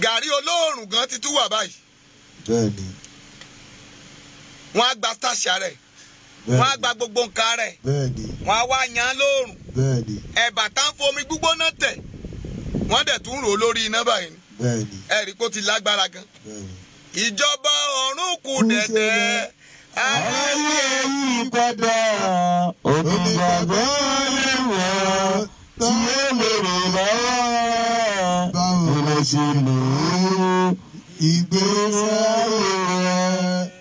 Gàrí olóòrùn gan ti tún wà báyìí. Bẹ́ẹ̀ni. Wọ́n á gba starch rẹ̀, wọ́n á gba gbogbo nǹkan rẹ̀. Bẹ́ẹ̀ni. Wọ́n á wá yan lóòrùn. Bẹ́ẹ̀ni. Ẹ̀bà tá ń fomi gbígbóná tẹ̀, wọ́n dẹ̀ tún rò ó lórí iná báyìí ni. Bẹ́ẹ̀ni. Ẹ̀rí kó ti lágbára gan. Bẹ́ẹ̀ni. Ìjọba ọ̀run kù dẹ̀dẹ̀. Ayé yí padà, onígbàgbọ́ lè wọ̀ tí ó lè rè lọ́wọ́. Báwo ló ṣe lò ó ìgbésí ayé rẹ̀?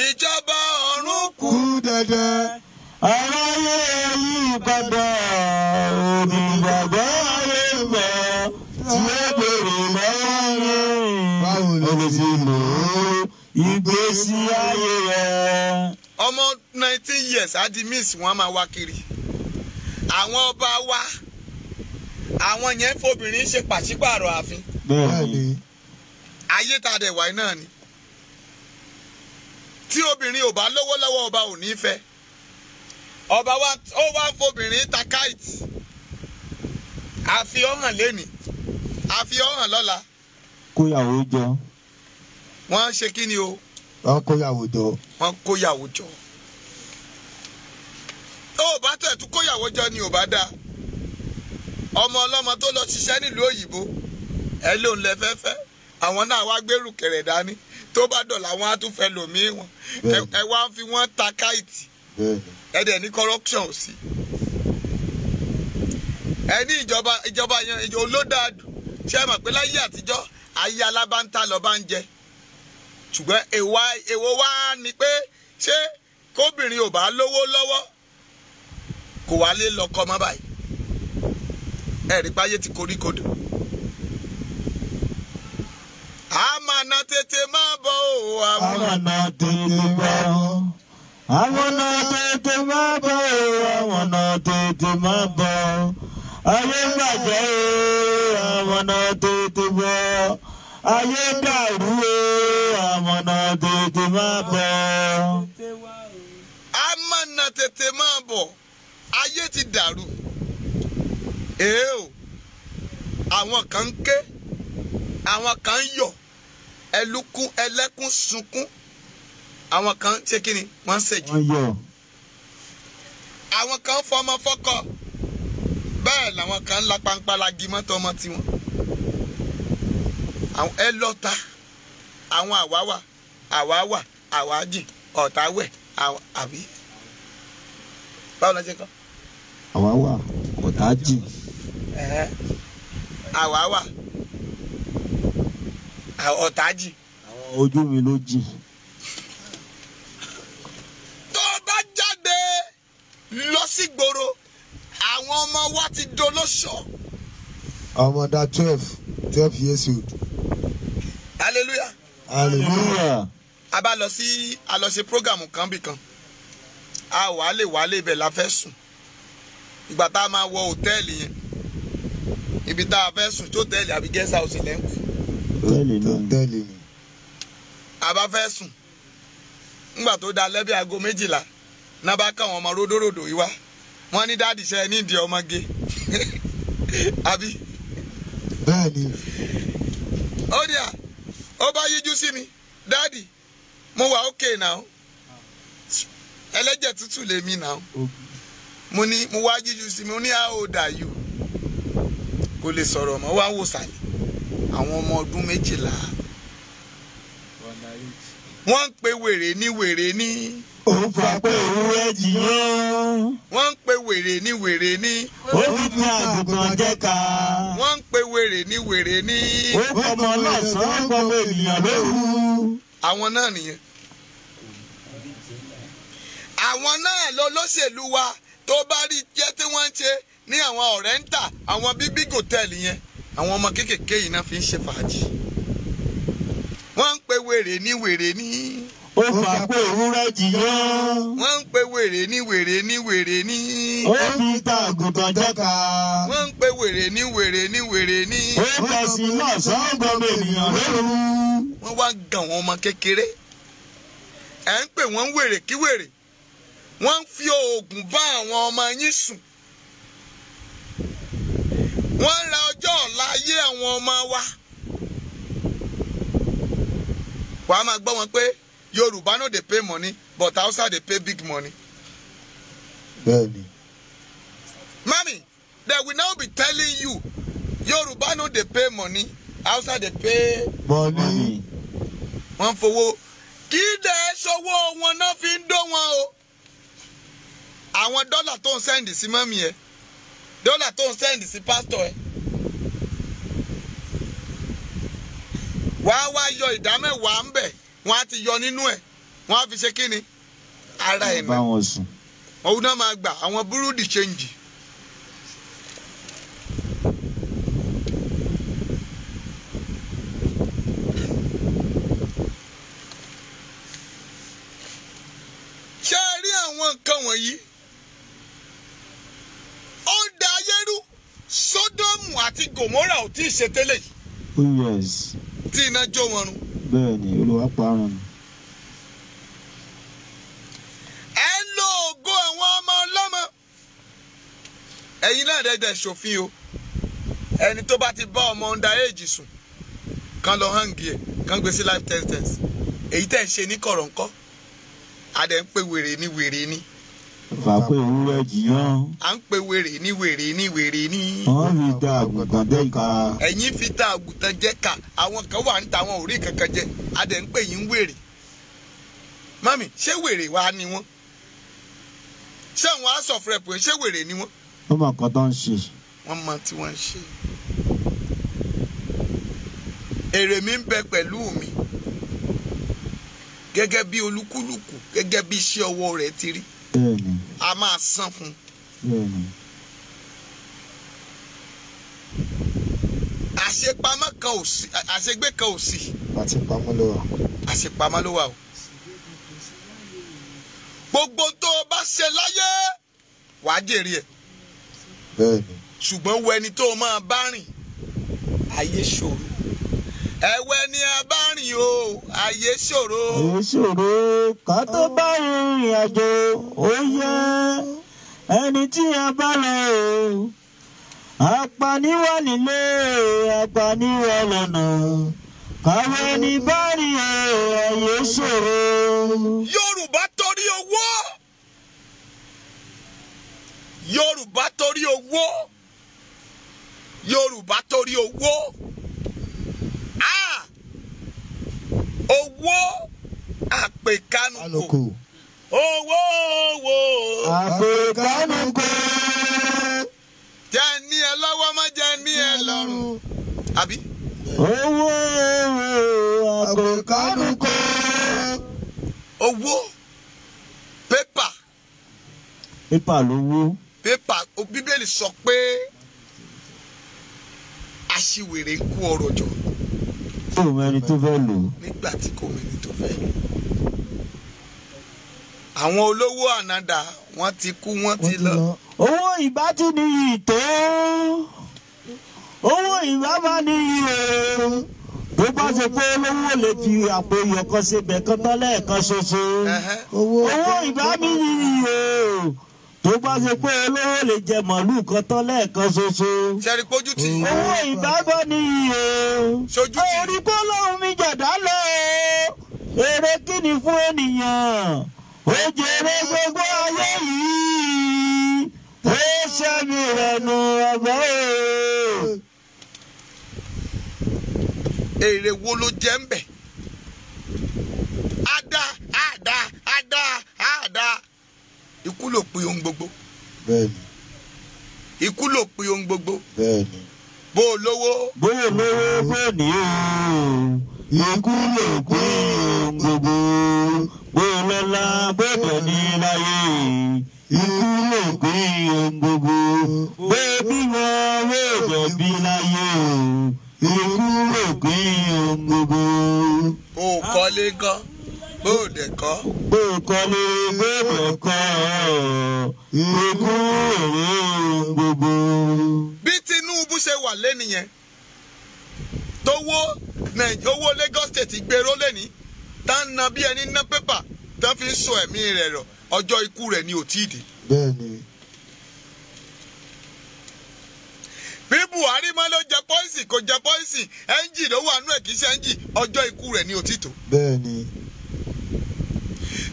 Ìjọba ọ̀run kù Kú dẹ̀dẹ̀. Aráyé yí padà, onígbàgbọ́ lè wọ̀ tí ó lè rè lọ́wọ́. Báwo ló ló ṣe lò ó ìgbésí ayé rẹ̀? Ọmọ 19 years á di miss, wọn máa wá kiri. Àwọn ọba wa, àwọn yẹn ń fobìnrin ṣe pàṣípààrọ̀ ààfin. Bẹ́ẹ̀ni. Ayé tá a dẹ̀ wáyé náà ni, tí obìnrin ò bá lówó lọ́wọ́, ọba ò ní fẹ́. Ọba wa ó wá ń fobìnrin ta káìtì. Àfi ọ̀hàn lẹ́nìí, àfi ọ̀hàn lọ́la. Kóyàwó jọ. Wọ́n ń ṣe kí ni o? Wọ́n kóyàwó jọ. Wọ́n kóyàwó jọ. Tó o bá tẹ̀ tún kóyàwó jọ ni ò bá dáa. Ọmọ ọlọ́mọ tó lọ ṣiṣẹ́ nílùú òyìnbó, ẹ lóun lẹ fẹ́fẹ́, àwọn náà wá gbérù kẹrẹ̀ dání. Tó bá dọ̀là, wọn á tún fẹ́ lòmíì wọn. Ẹ wá ń fi wọ́n ta káìtì. Bẹ́ẹ̀ni. Ẹ dẹ̀ ní corruption ò sí. Ẹ ní ìjọba yẹn olódàdù. Ṣé ẹ mọ̀ pé láyé àtijọ́, ayé alábáńtà lọ bá ń jẹ? Ṣùgbọ́n èwo wá ni pé ṣé kóbìnrin ò bá lówó lọ́wọ́, kò wá lè lọ́kọ mọ́ báyìí? Ẹ rí páyé ti koríkodò. Àmàna tètè máa bọ̀ o, àmàna. Àwọn ọ̀nà tètè bọ̀. Àwọn ọ̀nà tètè máa bọ̀ o. Àwọn ọ̀nà tètè máa bọ̀. Ayé bàjẹ́ o. Àwọn ọ̀nà tètè bọ̀. Ayé dàrú o. Àwọn ọ̀nà tètè máa bọ̀. Àmàna tètè máa bọ̀. Ayé ti dàrú. Èé o, àwọn kan ń ké, àwọn kan ń yọ̀, ẹlúkún ẹlẹ́kún sunkún, àwọn kan ṣe kí ni, wọ́n ń ṣèjì. Wọ́n yọ̀. Àwọn kan fọmọ fọ́kọ, bẹ́ẹ̀ làwọn kan ń la pańpalagi mọ́tò ọmọ tiwọn. Àwọn ẹ lọ́ta, àwọn àwáwà àwáwà àwájì ọ̀tá wẹ̀ àbí báwo la ṣe kọ́? Àwa wà ọ̀tá jì. Ẹ̀hẹ́. Àwáwà ọ̀tá jì. Àwọn ojú mi ló jì. Tó o bá jáde lọ sí gbòòrò, àwọn ọmọ wa ti dolóṣọ. Ọmọ dá 12 years old. Hallelujah. Hallelujah. A bá lọ sí, a lọ ṣe program kan bì kan, a wà lè wálé, ibẹ̀ la fẹ́ sùn. Ìgbà tá a máa wọ hòtẹ́ẹ̀lì yẹn, ibi tá a fẹ́ sùn tó, hòtẹ́ẹ̀lì àbí guest house lẹ́ ń pè? Hòtẹ́ẹ̀lì náà. Hòtẹ́ẹ̀lì ni. A bá fẹ́ sùn, ńgbà tó da lẹ́bí aago 12 Náà bá káwọn ọmọ ródòròdò yìí wá. Wọ́n ní daddy ṣe nídìí ọmọge. Àbí? Bẹ́ẹ̀ni. Ó ní à, ó bá yíjú sí mi, daddy, mo wà okay now. Ẹlẹ́jẹ̀ tútù lèmi now. Mo ní mo wá yíjú sí mi, mo ní how old are you? Kò lè sọ̀rọ̀ mọ́, wá wò sàlẹ̀. Àwọn ọmọ ọdún 12. Wọ́n ń pe wèrè ní wèrè ní. Ó fà pé ewúrẹ́ jiyàn. Wọ́n ń pe wèrè ní wèrè ní. Ó fi ní àgùntàn jẹ́ ká. Wọ́n ń pe wèrè ní wèrè ní. Ó fọmọ lọ́sàn-án fọmọ ènìyàn lóru. Àwọn náà nìyẹn. Àwọn náà lọ lóṣèlú wa tó bá rí jẹ́ tí wọ́n ń ṣe ní àwọn ọ̀rẹ́ ń tà àwọn bíbí hòtẹ́ẹ̀lì yẹn. Àwọn ọmọ kéékèèké yìí náà fi ń ṣe fàájì. Wọ́n ń pe wèrè ní wèrè ní. Ó fà pé ewúrẹ́ jiyàn. Wọ́n ń pe wèrè ní wèrè ní wèrè ní. Ó fi ta àgùntàn jẹ́ ká. Wọ́n ń pe wèrè ní wèrè ní wèrè ní. Ó fẹ̀sìn lọ́sàn-án gbọmọ ènìyàn lóru. Wọ́n wá ń gan àwọn ọmọ kékeré. Ẹ̀ ń pè wọ́n wèrè kí wèrè. Wọ́n ń fi oògùn bá àwọn ọmọ yín sùn. Wọ́n ń ra ọjọ́ ọ̀la ayé àwọn ọmọ wa. Wàá máa gbọ́ wọn pé Yorùbá no dey pay money but Hausa dey pay big money. Bẹ́ẹ̀ni. Mami, they will now be telling you Yorùbá no dey pay money, Hausa dey pay money. Wọ́n fowó kí dẹ̀ sowó wọn náà fi ń dó wọn o. Àwọn dọ́là tó ń sẹ́ndì sí mọ́mí ẹ̀, dọ́là tó ń sẹ́ndì sí pásítọ̀ ẹ̀. Wàá wá yọ ìdá mẹ́wàá ń bẹ̀, wọ́n á ti yọ nínú ẹ̀, wọ́n á fi ṣe kí ni? Ara ẹ̀ Bá náà. wọn sùn. Òun náà máa gbà àwọn búrúdì ṣéǹjì. Ṣé ẹ rí àwọn nǹkan wọ̀nyí? Ó ń da ayé rú. Sódómù àti Gòmórà ò tí ì ṣe tẹ́lẹ̀ yìí Oh yes. tí iná jó wọn run. Bẹ́ẹ̀ni, Olúwa parun ni. Ẹ ń lo ògo àwọn ọmọ ọlọ́mọ. Ẹ̀yin náà dẹ́dẹ̀ ṣòfin o. Ẹni tó bá ti bá ọmọ under age sùn kan lọ hangi ẹ̀ kan gbé sí life sentence. Èyí tẹ̀ ń ṣe ní kọ̀rọ̀ ńkọ́. A dẹ̀ ń pe wèrè ní wèrè ní. Fà pé ewúrẹ́ jiyàn. À ń pe wèrè ní wèrè ní wèrè ní. Wọ́n fi ta àgùntàn jẹ́ ká. Ẹ̀yin fi ta àgùntàn jẹ́ ká. Àwọn kan wà ń ta àwọn ò rí kankan jẹ. A dẹ̀ ń pè yín wèrè. Mami, ṣé wèrè wa ni wọ́n? Ṣé àwọn House of Rep ṣé wèrè ni wọ́n? Wọ́n mọ̀ nǹkan tó ń ṣe. Wọ́n mọ tí wọ́n ń ṣe. Èrè mi ń bẹ pẹ̀lú mi. Gẹ́gẹ́ bí olúkúlùkù, gẹ́gẹ́ bí iṣẹ́ ọwọ́ rẹ̀ ti rí. Bẹ́ẹ̀ni, A máa san fún un. bẹ́ẹ̀ni. Àṣepamọ́ kan ò sí, àṣegbé kan ò sí. Àti pamọ́ ló wà. Àṣepamọ́ ló wà o. Gbogbo tó o bá ṣe láyé, wàá jèrè ẹ̀. Bẹ́ẹ̀ni. Ṣùgbọ́n wo ẹni tó o máa bá rìn, ayé ṣòro. Ẹ̀wẹ̀ ni a bá rìn o, ayé ṣòro. Èyí ṣòro ká tó bá rìnrìn àjò ó yẹ ẹni tí a bá lọ o. Apaniwa nílé, apaniwa lọ́nà. Káwé ní bá rìn o, ayé ṣòro. Yorùbá torí owó. Yorùbá torí owó. Yorùbá torí owó. Ah! Owó àpèkánukò. Aloko. Owó owó. Àpèkánukò. Jẹ́ ní ẹ lọ́wọ́ má jẹ́ ní ẹ lọ́rùn. Àbí? Owó owó àpèkánukò. Owó. Pépà. Pépà lówó. Pépà. Bíbélì sọ pé aṣiwèrè ń kó ọrọ̀ jọ Kò mọ ẹni tó fẹ́ lò ó. nígbà tí kò mẹ́ni tó fẹ́ lò. Àwọn olówó ànádà wọ́n ti kú wọ́n ti lọ. Owó ìbá tí níyì tó. Owó ìbá má níyì o. Bó bá ṣe pé olówó lè fi àpò iyọ̀ kan ṣe bẹ̀ kan tán lẹ́ẹ̀kan ṣoṣo. Owó Owó ìbá mi nìyí o. Tó bá ṣe pé olówó lè jẹ màlúù kan tán lẹ́ẹ̀kan ṣoṣo. Ṣẹ́rí pójú tì í. Owó ìbábọ̀ nìyí o. Ṣojú tì í. Orí kó lóhun mi jọ̀dá lọ. Èrè kí ni fún ènìyàn? Ó jèrè gbogbo ayé yìí. Ó ṣẹ́mi rẹ̀ nù ọ̀bọ̀ o. Èrè wo ló jẹ́ ń bẹ̀? Ada ada ada ada. Ikú ló pin ohun gbogbo. Bẹ́ẹ̀ni. Ikú ló pin ohun gbogbo. Bẹ́ẹ̀ni. Bó o lówó. Bó o lówó bó o ní o. Ikú ló pin ohun gbogbo. Bó o lọ́lá bó o dẹ̀ ní láyé. Ikú ló pin ohun gbogbo. Bó o bímọ bó o dẹ̀ bí láyé o. Ikú ló pin ohun gbogbo. Bó o kọ́lé gan. Bó o dẹ̀ kọ́. Bó o kọ́lé bó o dẹ̀ kọ́. Ikú ló pin ohun gbogbo. Bí Tinubu ṣe wà lẹ́nu yẹn, tówó owó Lagos State gbèrò lẹ́ni, tá ń na bí ẹni ná pépà, tá fi ń sọ ẹ̀mí rẹ̀ rọ̀, ọjọ́ ikú rẹ̀ ni ò tí ì dé. Bẹ́ẹ̀ni. Bí Buhari máa ló jẹ pọ́ìsì kò jẹ pọ́ìsì, ẹ́ńjì ló wà nú ẹ̀ kì í ṣe ẹ́ńjì, ọjọ́ ikú rẹ̀ ni ò tí ì tó. Bẹ́ẹ̀ni.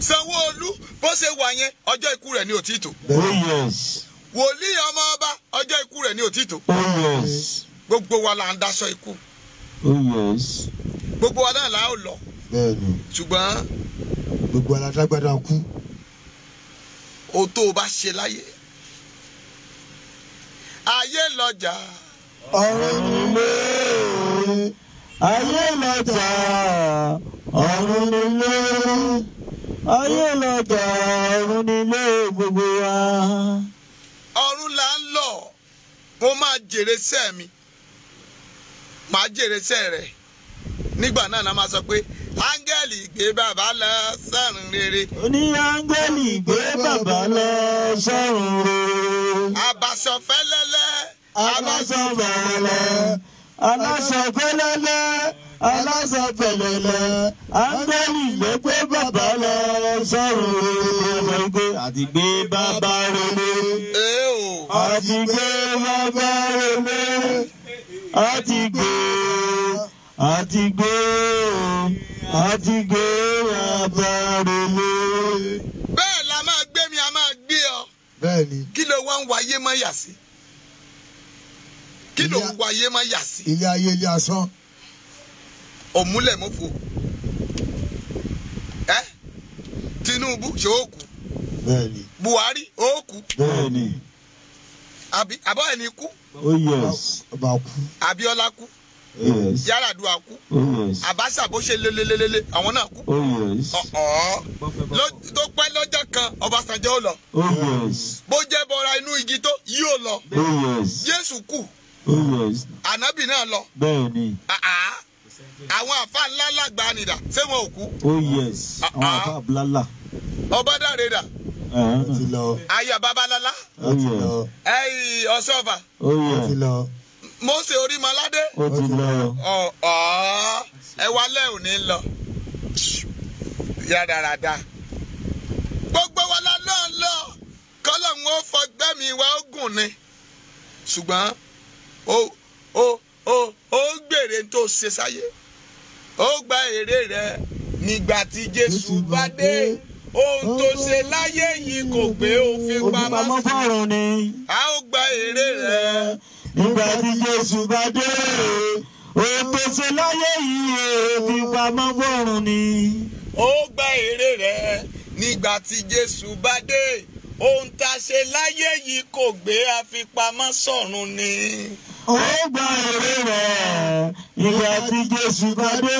Sanwó-Olú bó ṣe wà yẹn, ọjọ́ ikú rẹ̀ ni ò tí ì tó. Oh yes. Wòlíì ọmọ ọba, ọjọ́ ikú rẹ̀ ni ò tí ì tó. Oh yes. Gbogbo wa là ń daṣọ ikú. Oh yes. Gbogbo wa náà là ó lọ. Bẹ́ẹ̀ni. Ṣùgbọ́n gbogbo aládágbádá kú. O tó o bá ṣe láyé. Ayé lọ́jà. Ọ̀run nílé. Ayé lọ́jà. Ọ̀run nílé. Ayé lọ́jà. Ọ̀run nílé gbogbo wa. Ọ̀run là ń lọ. Mo máa jèrè sẹ́ mi. Màá jèrè sẹ́ rẹ̀. Nígbà náà la máa sọ pé áńgẹ́lì gbé bàbá lọ sọ́run rere. Ó ní áńgẹ́lì gbé bàbá lọ sọ́run rere. Àbàṣọ fẹ́lẹ́lẹ́. Aláṣọ fẹ́lẹ́lẹ́. Aláṣọ fẹ́lẹ́lẹ́. Aláṣọ fẹ́lẹ́lẹ́. Áńgẹ́lì ló gbé bàbá lọ sọ́run rere. Àti gbé bàbá rere. Àti gbé bàbá rere. Àti gbé. Àti gbé. Àti gbé bàbá rere. Bẹ́ẹ̀ la máa gbé mi, a máa gbé ọ. Bẹ́ẹ̀ni. Kí ló wá ń wáyé má yà sí? Kí ló ń wáyé má yà sí? Ilé ayé ilé asán. Òmúlẹ̀ mọ́fò. Ẹ́ Tinubu ṣe ó kú. Bẹ́ẹ̀ni. Buhari ó kú. Bẹ́ẹ̀ni. Àbí àbọ̀ ẹni kú. Oh yes. Ọba kú. Abíọ́lá kú. Yes. Yar'Adua kú. Oh yes. Abacha bó ṣe lelelelele àwọn náà kú. Oh yes. Ọ̀ọ́ tó pẹ́ lọ́jọ́ kan Ọbásanjọ́ ó lọ. Oh yes. Bó jẹ́ bọra inú igi tó yí ó lọ. Oh yes. Jésù kú. Oh yes. Ànábì náà lọ. Bẹ́ẹ̀ni. Àwọn àfa ńlá lágbàá nìdá ṣé wọn ò kú. Oh yes. Àwọn àfa blála. Ọbádáre dà. Ó ti lọ. Ayọ̀ Babalọ́lá. Ó ti lọ. Ẹyìn Ọ̀ṣọ́fà. Oh Ó ti yes. lọ. Mósè Orímọládé. Ó ti lọ. Ọ̀ọ́ ẹ wá lẹ́ òní lọ. Yàdàràdà. Gbogbo wa la náà lọ. Kọ́lọ́hún ó fọgbẹ́ mi wá ógùn ni. Ṣùgbọ́n ó gbèrè tó ṣe sáyé. Ó gba èrè rẹ̀ nígbà tí Jésù bá dé. Ohun tó ṣe láyé yìí kò gbé òfin pamọ́. Òfin pamọ́ fọ́run ni. A ó gba èrè rẹ̀. Nígbà tí Jésù bá dé, ohun tó ṣe láyé yìí òfin pamọ́ fọ́run ni. Ó gba èrè rẹ̀ nígbà tí Jésù bá dé. Ohun tá a ṣe láyé yìí kò gbé àfipamọ́ sọ̀run ni. Ó gba èrè rẹ̀ nígbà tí Jésù bá dé.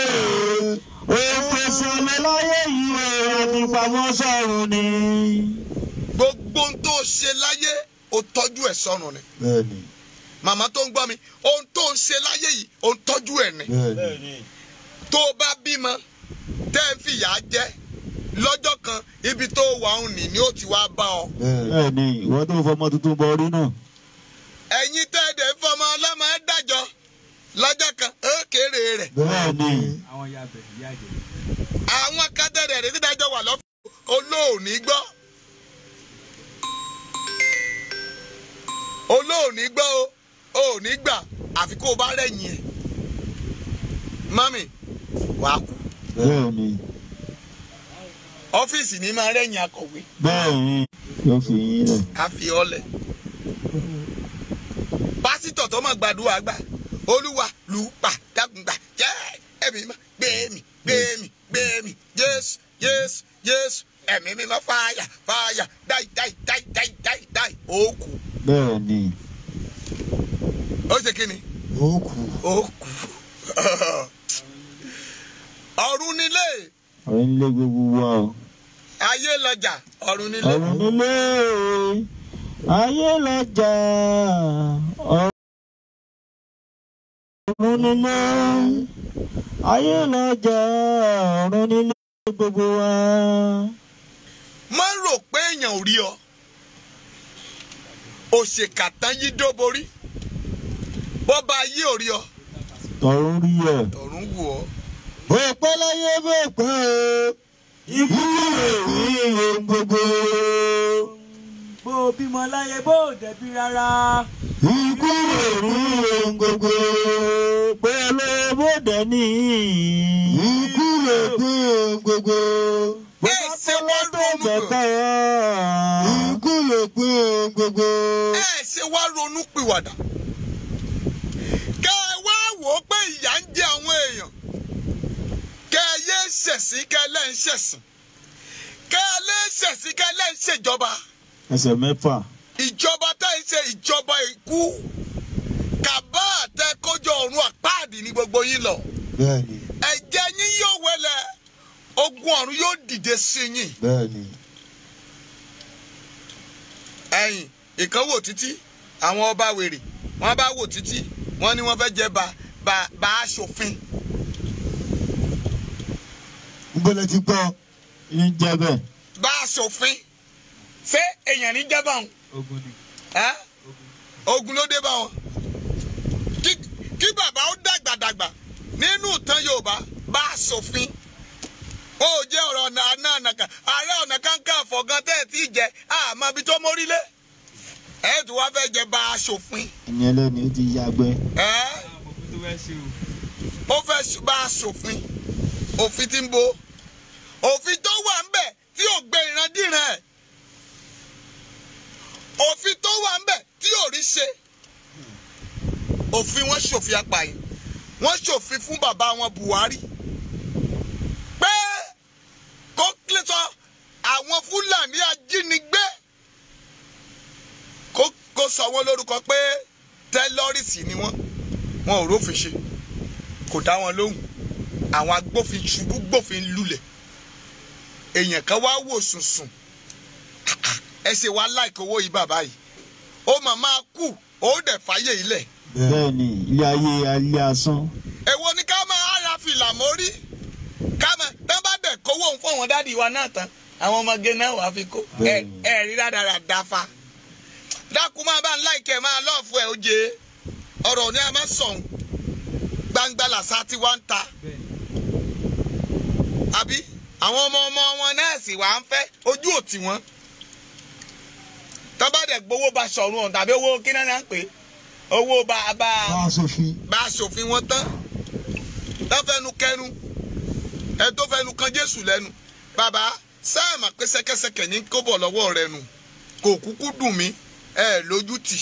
Ohun tó ṣe láyé yìí àfipamọ́ sọ̀run ni. Gbogbo ohun tó ṣe láyé ó tọ́jú ẹ̀ sọ̀run ni. Bẹ́ẹ̀ni. Màmá tó ń gbọ́ mi, ohun tó ń ṣe láyé yìí ó ń tọ́jú ẹ̀ ni. Bẹ́ẹ̀ni. Tó o bá bímọ tẹ́ ẹ fìyà jẹ lọ́jọ́ kan ibi tó wà ń nì ni ó ti wá bá ọ. Bẹ́ẹ̀ni, ìwọ tó fọmọ tuntun bọ orí náà. Ẹ̀yin tẹ́ ẹ dẹ̀ fọmọ ọlọ́mọ ẹ dájọ́ lọ́jọ́ kan ó kéré. jèrè rẹ̀. Bẹ́ẹ̀ni. Àwọn ya bẹ̀ ìyá jẹ. Àwọn kátẹ́rẹ̀ rẹ̀ dídájọ́ wà lọ́fọ̀ olóòní gbọ́. Olóòní gbọ́ o, òní gbà àfi kó o bá rẹ̀yìn ẹ̀. Mami, wàá kú. Bẹ́ẹ̀ni. Ọ́fíìsì ní máa rẹ̀yìn akọ̀wé. Bẹ́ẹ̀ni. Yóò fi yín lẹ̀. A fi ọ́ lẹ̀. Pásítọ̀ tó máa gbàdúrà gbà. Olúwa lù ú pa dákun gbà jẹ́ ẹ̀mí mímọ́ gbé mi gbé mi gbé mi Jésù Jésù Jésù ẹ̀mí mímọ́ fàyà fàyà dáì dáì dáì dáì dáì dáì ó kú. Bẹ́ẹ̀ni. Ó ṣe kí ni? Ó kú. Ó kú. Ọ̀run nílé. Ọ̀run nílé gbogbo wa o. Ayé lọ́jà ọ̀run nílé. Ọ̀run nílé ayé lọ́jà ọ̀run nílé ayé lọ́jà ọ̀run nílé gbogbo wa. Má rò pé èèyàn ò rí ọ. Òṣèkà tán yí dóborí. Bọ́ba ayé ò rí ọ. Tọ̀run rí ẹ. Tọ̀run wù ọ. Bó pẹ́ láyé bó pẹ́ o. Ikú rè rí ohun gbogbo. Bó o bímọ láyé bó o dẹ̀bi rárá. Ikú rè rí ohun gbogbo. Pẹ̀lú bóde ní. Ikú rè rí ohun gbogbo. Ẹ ṣe wá ronú Bẹ̀tẹ̀. Ikú rè rí ohun gbogbo. Ẹ ṣe wá ronú pìwàdà. Kẹ́ ẹ wá wò ó pé ìyà ń jẹ àwọn èèyàn. Kẹ́ ẹ yé ṣẹ̀sín kẹ́ ẹ lẹ́ ń ṣẹ̀sìn. Kẹ́ ẹ lé ṣẹ̀sín kẹ́ ẹ lẹ́ ń ṣèjọba. Ẹsẹ̀ mẹ́fà. Ìjọba tẹ́ ń ṣe ìjọba ikú. Kàbá àtẹ kójọ ọ̀run àpáàdì ní gbogbo yín lọ. Bẹ́ẹ̀ni. Ẹ̀jẹ̀ yín yóò wẹlẹ̀. Ogun ọ̀run yóò dìde sí yín. Bẹ́ẹ̀ni. Ẹ̀yìn ìkan wò títí àwọn ọba wèrè wọ́n bá wò títí wọ́n ní wọ́n fẹ́ jẹ bá aṣòfin. Nbọ̀lẹ̀ ti gbọ́. Ní jẹ́ bẹ́ẹ̀. Bá aṣòfin ṣé èèyàn ní jẹ́ báwọn? Ogun ni. Ogun ló dé bá wọn. Kí bàbá ó dàgbàdàgbà nínú ìtàn Yorùbá bá aṣòfin. Ó jẹ́ ọ̀rọ̀ ọ̀nà Ààrẹ Ọ̀nà Kakanfò gan tẹ́ ẹ̀ tí ì jẹ àmọ́ ibi tó mórí lé. Ẹ̀ tí wàá fẹ́ jẹ bá aṣòfin. Ẹni ẹlẹ́ni ó ti yàgbẹ́. Ó fẹ́ bá aṣòfin. Òfin tí ń bo. Òfin tó wà ń bẹ̀ tí ò gbé ìrandíran ẹ̀. Òfin tó wà ń bẹ̀ tí ò rí ṣe. Òfin wọn ṣòfin apààyàn. Wọ́n ṣòfin fún bàbá wọn Buhari. Pé kó kílẹ̀ sọ àwọn Fúlàní ajínigbé. Kó sọ wọ́n lórúkọ pé tẹ́lọ́rìsì ni wọ́n. Wọn ò rófin ṣe. Kò dá wọn lóhùn. Àwọn agbófin ṣubú gbófin lulẹ̀. Èèyàn kan wá wò sùnsùn. Ẹ ṣe wá láìka owó yìí bàbá yìí. Ó mà máa kú, ó dẹ̀ fàyè ilẹ̀. Bẹ́ẹ̀ni, ilé ayé ayé asán. Èwo ni ká máa ra fìlà mórí? Ká máa tán bá dẹ̀ kówó òun fún àwọn dádì wa náà tán. Àwọn ọmọge náà wàá fi kó. Ẹ rí dáadáa dáfa. Dákun máa bá ń láìkẹ́ máa lọ́ọ̀fù ẹ̀ oje. Ọ̀rọ̀ ni a máa sọ̀hún. Gbangba làṣà tí wá ń ta. Àbí àwọn ọmọ ọmọ wọn náà sì wá ń fẹ́ ojú òtí wọn. Tán bá dẹ̀ gbowó bá sọ̀run ọ̀hún tàbí owó kí náà ń pè é. Owó bá aṣòfin wọn tán. Tán fẹnu kẹnu. Ẹ tó fẹnu kan Jésù lẹ́nu. Bàbá sáàmà pé ṣẹ́kẹ́ṣẹkẹ̀ ní kóbọ̀ lọ́wọ́ rẹ nù. Kò kúkú dùn mí. Ẹ lójú tì.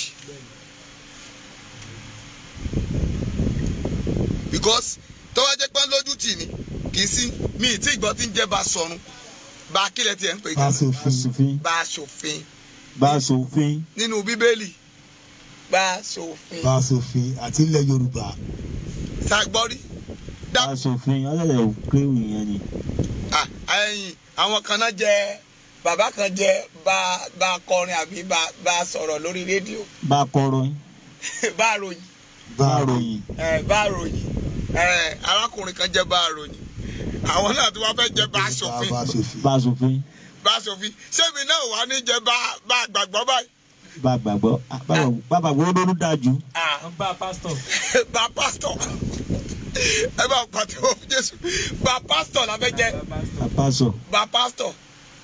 Because tó bá jẹ́ pé lójú tì ni kì í sí mi tí ìgbọ́ tí ń jẹ́ bá sọ̀run. Bá kílẹ̀ tiẹ̀ ń pè é. Bá aṣòfin. Bá aṣòfin. Bá aṣòfin. Nínú Bíbélì. Bá aṣòfin. Bá aṣòfin àti ilẹ̀ Yorùbá. Ṣàgbọ́rí. Bá aṣòfin ọlọ́dẹ̀ kéwì yẹn ni. Ẹ̀yin àwọn kan náà jẹ bàbá kan jẹ bá kọrin àbí bá sọ̀rọ̀ lórí rédíò. Bá kọrin. Bá ròyìn. Bá ròyìn. Bá ròyìn. Arákùnrin kan jẹ bá ròyìn. Àwọn náà tí wọ́n fẹ́ jẹ bá aṣòfin. Bá aṣòfin. Bá aṣòfin. Ṣébi náà wà ní jẹ bá gbàgbọ́ báyìí. Bá gbàgbọ́ bá gbàgbọ́ ló dájú. Bá pásítọ̀. Bá pásítọ̀. Ẹ bá pàtẹ́wọ́ fún Jésù. Bá pásítọ̀ la fẹ́ jẹ́. Bá pásítọ̀.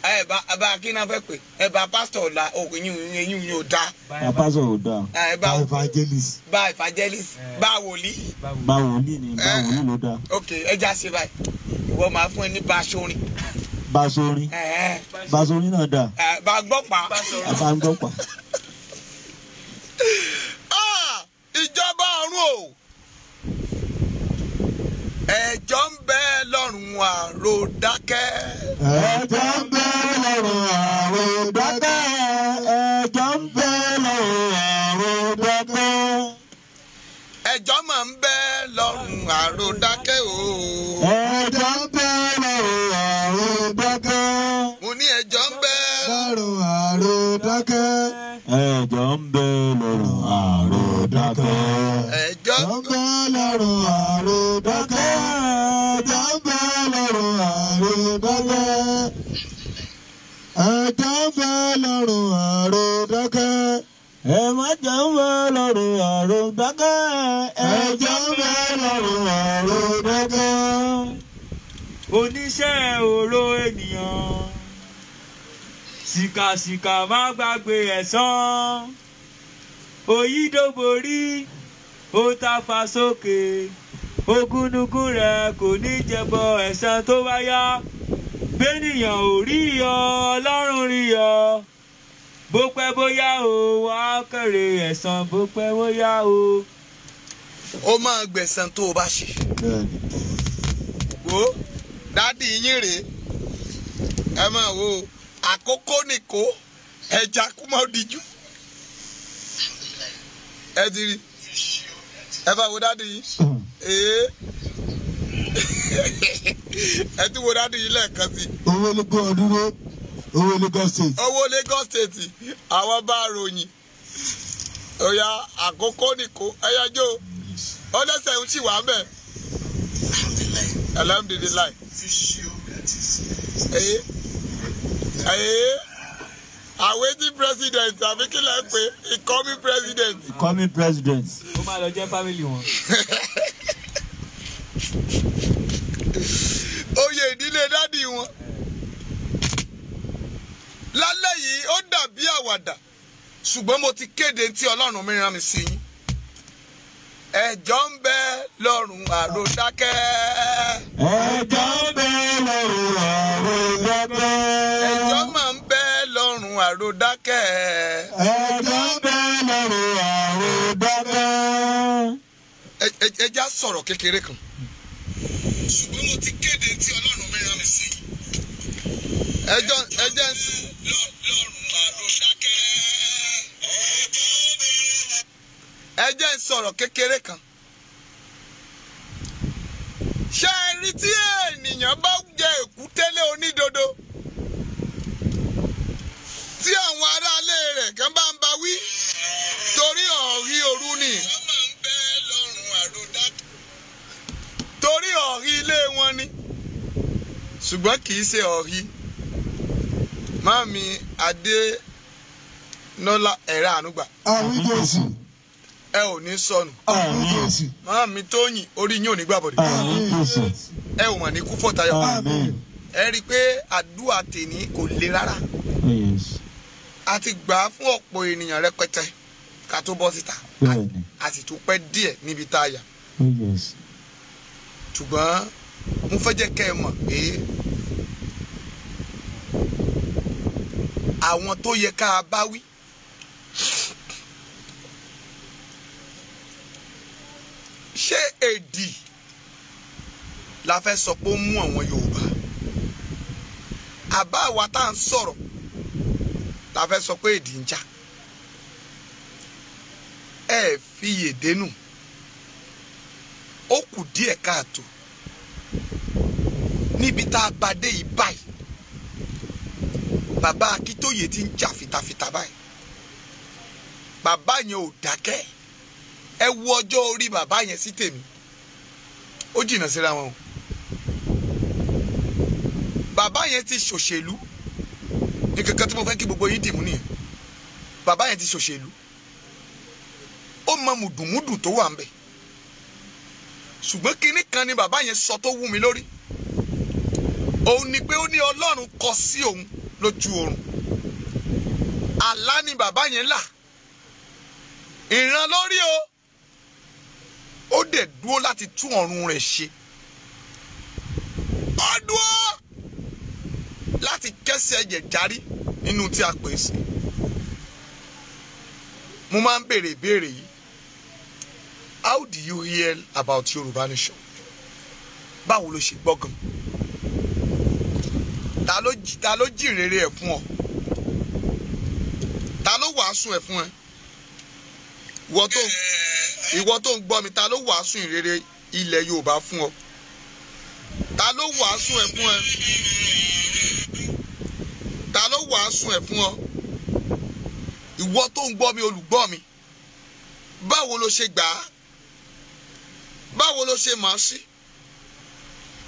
Ẹ bá kí náà fẹ́ pè. Ẹ bá pásítọ̀ la òkè yín yóò dá. Bá pásítọ̀ ò dá. Ẹ bá evangelist. Bá evangelist. Bá wòlíì. Bá wòlíì ni bá wòlíì ló dá. Ok, ẹ já ṣe báyìí. Ìwọ máa fún ẹ ní bá aṣọrin. Bá aṣọrin. Bá aṣọrin náà dá. Bá gbọ́ pa. Bá gbọ́ pa. Ìjọba ọ̀run o. Ẹjọ́ ń bẹ lọ́rùn àròdákẹ́. Ẹjọ́ ń bẹ lọ́rùn àròdákẹ́. Ẹjọ́ ń bẹ lọ́rùn àròdákẹ́. Ẹjọ́ máa ń bẹ lọ́rùn àròdákẹ́ o. Ẹjọ́ ń bẹ lọ́rùn àròdákẹ́. Mo ní ẹjọ́ ń bẹ lọ́rùn àròdákẹ́. Ẹjọ́ ń bẹ lọ́rùn àròdákẹ́. Ẹjọ́ ń bẹ lọ́rùn àròdákẹ́. Ẹjọ́ ń bẹ lọ́rùn àròdákẹ́. Ẹjọ́ ń bẹ lọ́rùn àròdákẹ́. Ẹ má jẹ́ ń bẹ lọ́rùn àròdákẹ́. Ẹjọ́ ń bẹ lọ́rùn àròdákẹ́. Oníṣẹ́ oró ènìyàn, ṣìkàṣìkà má gbàgbé ẹ̀san. Òyìndòborí ó tàfà sókè, ogúnugún rẹ̀ kò ní jẹbọ ẹ̀san tó bá yá. Bẹ́nìyàn ò rí ọ, Ọlọ́run rí ọ. Bó pẹ́ bóyá o, wàá kéré ẹ̀san. Bó pẹ́ bóyá o. Ó máa gbẹ̀san tó o bá ṣe. Wo dádì yín rèé, ẹ máa wo àkókò nìkó ẹja kú mọ́ díjú. Ẹ ti rí, ẹ bá wo dádì yín. Ee ẹ tún wo dádì yín lẹ́ẹ̀kan sí. Owó Lagos ọdúró, owó Lagos State. Owó Lagos State àwọn bá ròyìn. Oya àkókò nìkó ẹyọjọ́ ọlẹ́sẹ̀ ń ṣì wà mẹ́. Alhamdulilayi. Awaiting president àbí kí lẹ pè incoming president. Incoming president. Ó máa lọ jẹ́ family wọn. Oyè ìdílé dádì wọn. Lálẹ́ yìí ó dàbí àwàdà ṣùgbọ́n mo ti kéde tí Ọlọ́run mi rán mi sí yín. Ẹjọ́ ń bẹ lọ́rùn àròdákẹ́. Ẹjọ́ ń bẹ lọ́rùn àròdákẹ́. Ẹjọ́ máa ń bẹ lọ́rùn àròdákẹ́. Ẹjọ́ ń bẹ lọ́rùn àròdákẹ́. Ẹ já sọ̀rọ̀ kékeré kan. Ṣùgbọ́n mo ti kéde tí Ọlọ́run mi rán mi sí yín. Ẹjọ́ ẹjẹ́ ń sìn lọ́rùn àròdákẹ́. Ẹ jẹ́ ń sọ̀rọ̀ kékeré kan. Ṣé ẹ rí tí ènìyàn bá jẹ èkútélé onídodo tí àwọn aráalé rẹ̀ kan bá ń ba wí torí ọ̀rí òru ni, torí ọ̀rí ilé wọn ni, ṣùgbọ́n kì í ṣe ọ̀rí. Máàmi Adénọ́lá ẹ̀rọ ànúgbà. Àmín Jésù. Ẹ ò ní sọnù. Àmín Jésù. Máàmi Tóyìn orí yín ò ní gbàbọ̀dé. Àmín Jésù. Ẹ ò mà ní kú fọ́tayọ̀. Àmín. Ẹ rí i pé àdúrà tèmi kò le rárá. A ti gbà á fún ọ̀pọ̀ ènìyàn rẹpẹtẹ ká tó bọ́ síta. A sì tún pẹ́ díẹ̀ níbi tá a yà. Ṣùgbọ́n mo fẹ́ jẹ́ kẹ́ ẹ mọ̀ pé àwọn tó yẹ ká bá wí ṣé èdì la fẹ́ sọ pé ó mú àwọn Yorùbá, àbá àwa tá à ń sọ̀rọ̀ la fẹ́ sọ pé èdì ń jà. Ẹ fi yèdè nù, ó kù díẹ̀ káàtó níbi tá a bá dé yìí báyìí. Bàbá Akíntóyè ti ń jà fitafita báyìí, bàbá yẹn ò dákẹ́. Ẹ wo ọjọ́ orí bàbá yẹn sí tèmi, ó jìnnà síra wọn o. Bàbá yẹn ti ṣòṣèlú ní kankan tí mo fẹ́ kí gbogbo yín dìmú nìyẹn. Bàbá yẹn ti ṣòṣèlú, ó mọ mùdùmùdù tó wà ń bẹ̀. Ṣùgbọ́n kinní kan ni bàbá yẹn sọ tó wú mi lórí. Òun ni pé ó ní Ọlọ́run kọ sí òun lójú oorun. Àlá ni bàbá yẹn là. Ìran lórí o. Ó dẹ̀ dúró láti tún ọ̀run rẹ̀ ṣe. Ó dúró láti kẹ́sẹ̀ ẹ̀jẹ̀ járí nínú tí a pè é sí. Mo máa ń béèrè ìbéèrè yìí. How do you hear about Yorùbá Nation? Báwo ló ṣe gbọ́ gan? Ta ló jí rere ẹ̀ fún ọ? Ta ló wàásù ẹ̀ fún ẹ? Ìwọ tó ń gbọ́ mi, ta ló wàásù ìrere ilẹ̀ Yorùbá fún ọ? Ta ló wàásù ẹ̀ fún ẹ? Ta ló wàásù ẹ̀ fún ọ? Ìwọ tó ń gbọ́ mi, olùgbọ́ mi, báwo ló ṣe gbà á? Báwo ló ṣe mọ̀ ọ́ sí?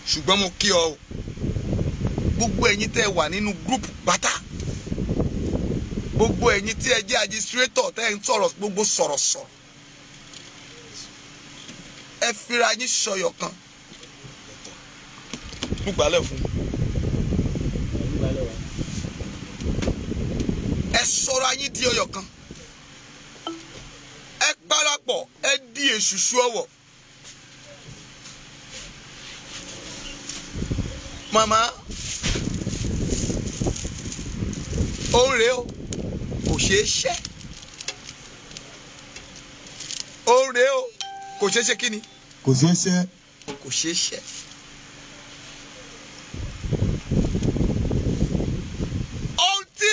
Ṣùgbọ́n mo kí ọ o, gbogbo ẹ̀yin tẹ́ ẹ wà nínú gúrúùpù pátá, gbogbo ẹ̀yin tí ẹ jẹ́ administrator tẹ́ ẹ ń sọ̀rọ̀, gbogbo sọ̀rọ̀sọ̀rọ̀, ẹ fira yín ṣọyọ̀ kan. Mo gbálẹ̀ fún un. Ẹ sọ̀rọ̀ ayín di ọyọ̀ kan. Ẹ parapọ̀, ẹ di èṣùṣù ọwọ̀. Màmá, òun rèé o, kò ṣeé ṣẹ́. Òun rèé o, kò ṣeé ṣe kí ni? Kò ṣeé ṣẹ́. Kò ṣeé ṣẹ́. Ohun tí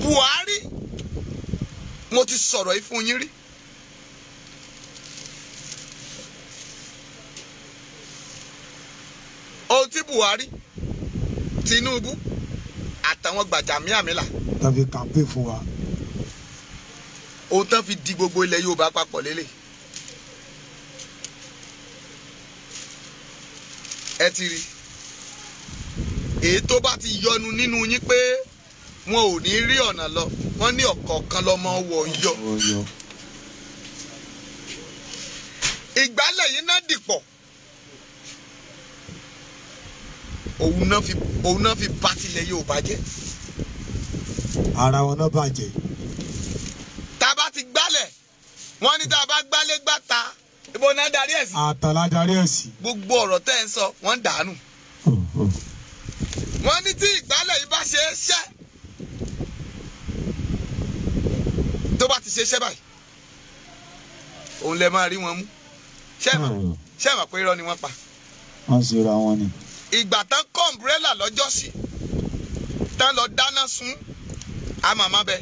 Buhari, mo ti sọ̀rọ̀ yìí fún yín rí. Ohun tí Buhari, Tinubu àtàwọn Gbàjàmíàmílà tàbí kàmpé fún wa. Ohun tán fi di gbogbo ilẹ̀ Yorùbá papọ̀ lélẹ̀. Ẹ ti rí èyí tó bá ti yọnu nínú yín pé wọn ò ní rí ọ̀nà lọ, wọ́n ní ọ̀kọ̀ọ̀kan lọ́mọ wọ̀ yọ. Ìgbálẹ̀ yìí náà dìpọ̀. Òun náà fi bá tilẹ̀ Yorùbá jẹ́. Ara wọn náà bàjẹ́. Tá a bá ti gbálẹ̀, wọ́n ní tá a bá gbálẹ̀ gbàta, ibo náà darí ẹ̀ sí. Àtàlà darí ẹ̀ sí. Gbogbo ọ̀rọ̀ tẹ́ ẹ̀ ń sọ, wọ́n ń dànù. Wọ́n ní tí ìgbálẹ̀ yìí bá ṣe é ṣẹ́, tó bá ti ṣe ṣẹ́ báyìí, òun lè máa rí wọn mú. Ṣé ẹ mọ̀ pé irọ́ ni wọ́n pa? Wọ́n ṣe ra wọn ni. Ìgbà tán kọ́ ọ̀mbrẹ́là lọ́jọ́ sí, tán lọ dáná sun àmàmà bẹ,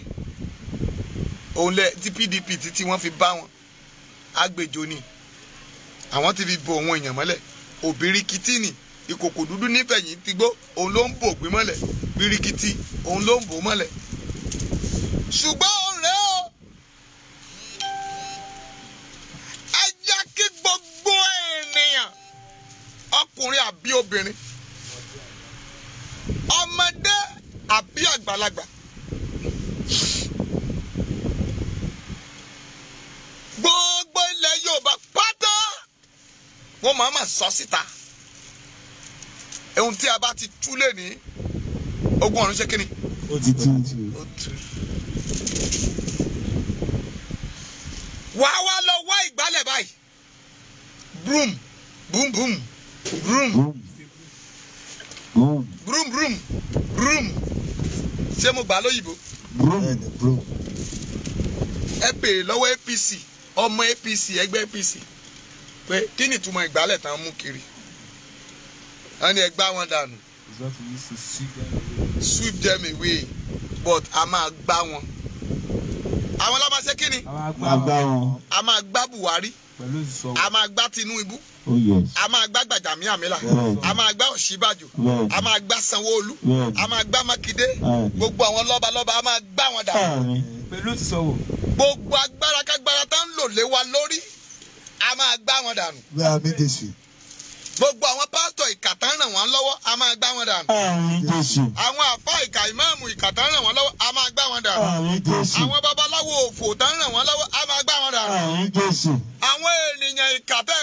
òun lẹ ti PDP títí wọ́n fi bá wọn. Agbèjò ni àwọn ti fi bo òun èèyàn mọ́lẹ̀. Òbíríkìtì ni ìkòkò dúdú nífẹ̀yìn ti gbó, òun ló ń bò gbé mọ́lẹ̀. Bíríkìtì òun ló ń bò mọ́lẹ̀. Ṣùgbọ́n òun rèé o, ẹ jẹ́ kí gbogbo ènìyàn, ọkùnrin àbí obìnrin, ọmọdé àbí àgbàlagbà, gbogbo ilẹ̀ Yorùbá pátá, wọ́n máa ma sọ síta. Ohun tí a bá ti tú lé ní ogun ọ̀run ṣe kí ni? Ó ti tú. Ó tú. Wàá wá lọ wá ìgbálẹ̀ báyìí. Broom, boom boom, broom, broom broom, broom. Ṣé mo gbà lóyìnbó? Broom. Ẹ béèrè lọ́wọ́ APC, ọmọ APC, ẹgbẹ́ APC, pé kí ni ìtumọ̀ ìgbálẹ̀ tán mú kiri? Wọ́n ní ẹ gbá wọn dànù. Sweep them away, but a máa gbá wọn. Àwọn la máa ṣe kí ni? A gbá wọn. A máa gbá Buhari. A máa gbá Tinubu. A máa gbá Gbàjàmíàmílà. A máa gbá Ọ̀ṣínbàjò. A máa gbá Sanwó-Olú. A máa gbá Mákindé. Gbogbo àwọn lọ́balọ́ba a máa gbá wọn dànù. Gbogbo agbára kágbára tá ń lò lé wa lórí, a máa gbá wọn dànù. Gbogbo àwọn pásítọ̀ ìkà tá ń ràn wọ́n lọ́wọ́, a máa gbá wọn dànù. Àwọn àfá ìkà, ìmáàmù ìkà tá ń ràn wọ́n lọ́wọ́, a máa gbá wọn dànù. Àwọn babaláwo òfò tá ń ràn wọ́n lọ́wọ́, a máa gbá wọn dànù. Àwọn ènìyàn ìkà tẹ́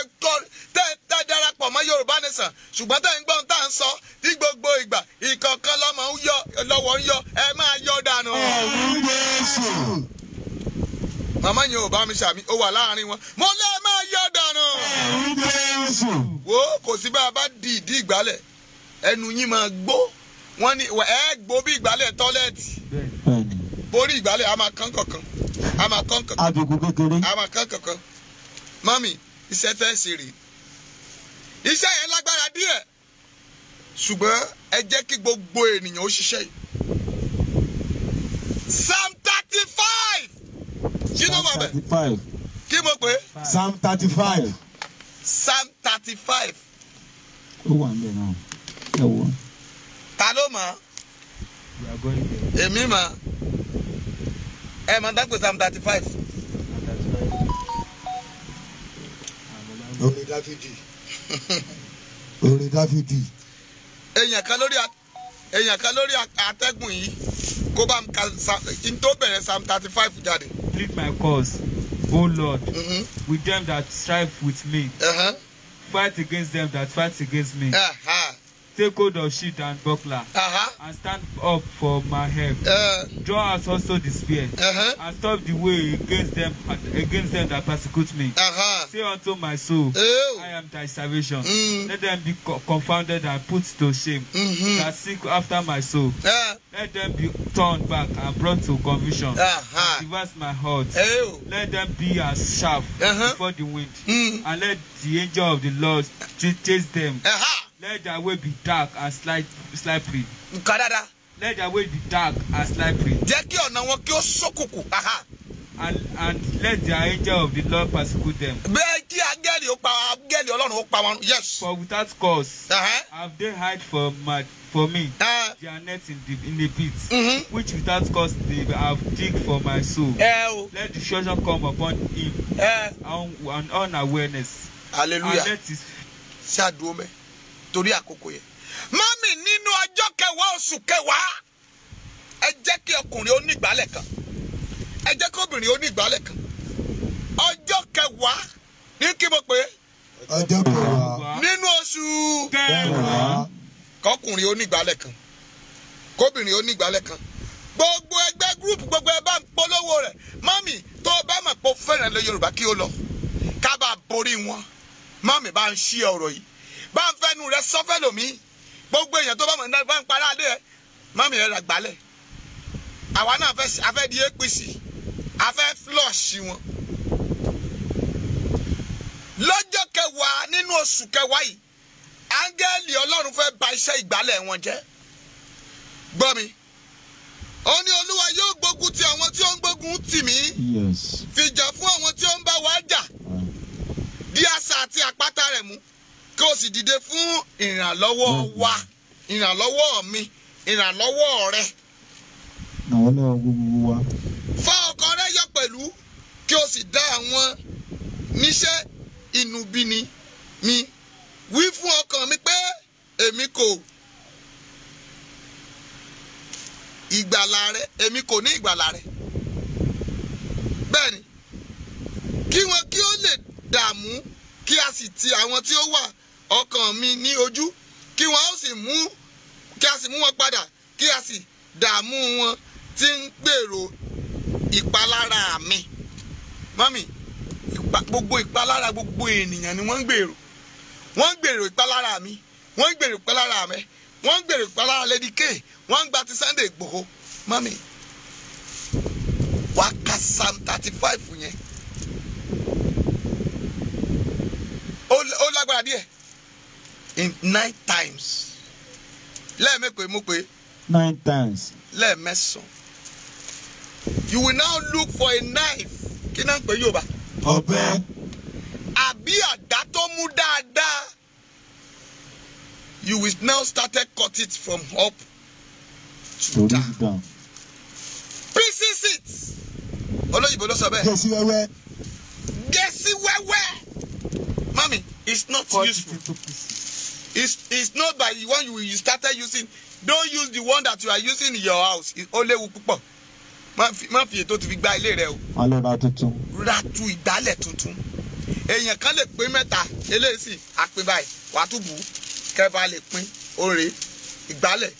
ṣàìsàn ṣùgbọ́n tẹ̀ ń gbọ́n tá à ń sọ tí gbogbo ìgbà ìkọ̀ọ̀kan lọ́mọ ń yọ lọ́wọ́ ń yọ ẹ máa yọ dànù. Jésù. Màmá yẹn ò bá mi ṣàmì, ó wà láàrin wọn. Mo lé ẹ máa yọ dànù. Jésù. Wo kò sí bá a bá di ìdí ìgbálẹ̀ ẹnu yín máa gbó. Wọ́n ní ẹ gbó bí ìgbálẹ̀ tọ́lẹ́ẹ̀tì. Bẹ́ẹ̀ni. Borí ìgbálẹ̀ a máa kán kọ̀ọ̀kan. A máa kán kọ̀ọ̀kan. Àbùkù kékeré. A máa kán kọ̀ọ̀kan. Mami, iṣẹ́ tẹ́ ṣe rèé. Iṣẹ́ yẹn lágbára díẹ̀. Ṣùgbọ́n ẹ jẹ́ kí gbogbo ènìyàn ó ṣiṣẹ́ yìí. Psalm 35. Kí ló wà bẹ̀? 35. Kí mo pè é? Psalm 35. Psalm 35. Ó wà níbẹ̀ náà. Ẹ wò. Ta ló mọ̀? We are going there. Èmi mọ̀. Ẹ mọ̀ dápẹ́ Psalm 35. Orin Dáfídì. Orin Dáfídì. Èèyàn kan lórí atẹ́gùn yìí kó bá mi ka n tó bẹ̀rẹ̀ Psalm 35 jáde. Plead my cause, O Lord, with them that strive with me. Fight against them that fight against me. Take hold of shield and buckler, and stand up for my help. Draw out also the spear, and stop the way against them that persecute me. Say unto my soul, I am thy salvation. Let them be confounded and put to shame, that seek after my soul. Let them be turned back and brought to confusion. Devour my heart. Let them be as chaff before the wind, and let the angel of the Lord chase them. Let their way be dark and slippery. Let their way be dark and slippery. Jẹ́ kí ọ̀nà wọn kí ó ṣókùnkùn. And let the angel of the Lord persecute them. Bẹ́ẹ̀ kí áńgẹ́lì ó pa áńgẹ́lì Ọlọ́run ó pa wọn. Yes. For without cause have they hid for me their net in the pit, which without cause they have dig for my soul. Let destruction come upon him and unawareness. Hallelujah. And let his. Ṣáàdúró mẹ́ torí àkókò yẹn. Mami, nínú ọjọ́ kẹwàá oṣù kẹwàá, ẹ jẹ́ kí ọkùnrin ó ní ìgbálẹ̀ kan, ẹ jẹ́ kí obìnrin ó ní ìgbálẹ̀ kan. Ọjọ́ kẹwàá ní kí mo pè é? Ọjọ́ kẹwàá nínú oṣù kẹwàá, kọkùnrin ó ní ìgbálẹ̀ kan, kóbìnrin ó ní ìgbálẹ̀ kan. Gbogbo ẹgbẹ́ gúrúùpù gbogbo ẹ bá ń polówó rẹ̀. Mami, tó o bá mọ̀ pé o fẹ́ràn ilẹ̀ Yorùbá kí o lọ, ká bá borí wọn. Mami, bá ń ṣí ọ̀rọ̀ yìí, bá ń fẹ́nu rẹ sọ́fẹ́ lòmí. Gbogbo èèyàn tó bá mọ̀ nígbà ń pará adé ẹ, mami ẹ rà gbálẹ̀. Àwa náà fẹ́ di APC, a fẹ́ flush wọn. Lọ́jọ́ kẹwàá nínú oṣù kẹwàá yìí, áńgẹ́lì Ọlọ́run fẹ́ bà iṣẹ́ ìgbálẹ̀ wọn jẹ́. Gbọ́ mi, ó ní Olúwa yóò gbógun ti àwọn tí ó ń gbógun tì mí, fìjà fún àwọn tí ó ń bá wa jà, di asà àti àpáta rẹ̀ mú, kí o sì dìde fún ìrànlọ́wọ́ wa, ìrànlọ́wọ́ mi, ìrànlọ́wọ́ rẹ. Ìrànlọ́wọ́ gbogbo wa. Fá ọkàn rẹ yọ pẹ̀lú, kí o sì dá àwọn níṣẹ́ inúbíni mi. Wí fún ọkàn mi pé èmi kò ìgbàlà rẹ, èmi kò ní ìgbàlà rẹ. Bẹ́ẹ̀ni, kí wọn kí ó lè dààmú, kí a sì ti àwọn tí ó wà ọkàn mi ní ojú, kí wọn ó sì mú, kí a sì mú wọn padà, kí a sì dààmú wọn tí ń gbèrò ìpalára mi. Mami, gbogbo ìpalára gbogbo ènìyàn ni wọ́n ń gbèrò. Wọ́n ń gbèrò ìpalára mi, wọ́n ń gbèrò ìpalára mi, wọ́n ń gbèrò ìpalára Lady K, wọ́n ń gba ti Sunday Igboho. Mami, wàá ka Psalm 35 yẹn. Ó lágbára díẹ̀. In 9 times. Lẹ́ẹ̀mẹ́pẹ́ mo pé. 9 times. Lẹ́ẹ̀mẹ́sàn. You will now look for a knife. Kí náà ń pè Yorùbá? Ọ̀bẹ. Àbí àdá tó mú dáadáa. You will now start to cut it from up to down. Pieces it. Olóyìnbó ló sọ bẹ́ẹ̀. Gẹ̀ẹ́sì wẹ́wẹ́. Gẹ̀ẹ́sì wẹ́wẹ́. Mami, it's not Cut useful. it into pieces. It's not by the one you started using. Don't use the one that you are using in your house. Ó léwu púpọ̀. Má fi ètò ti fi gba ilé rẹ o. Má lọ ra tuntun. Ra tu ìgbálẹ̀ tuntun. Èèyàn kan lè pín mẹ́ta, eléyìí sì àpín báyìí, wàá tún bù ú. Kẹfà lè pín oore ìgbálẹ̀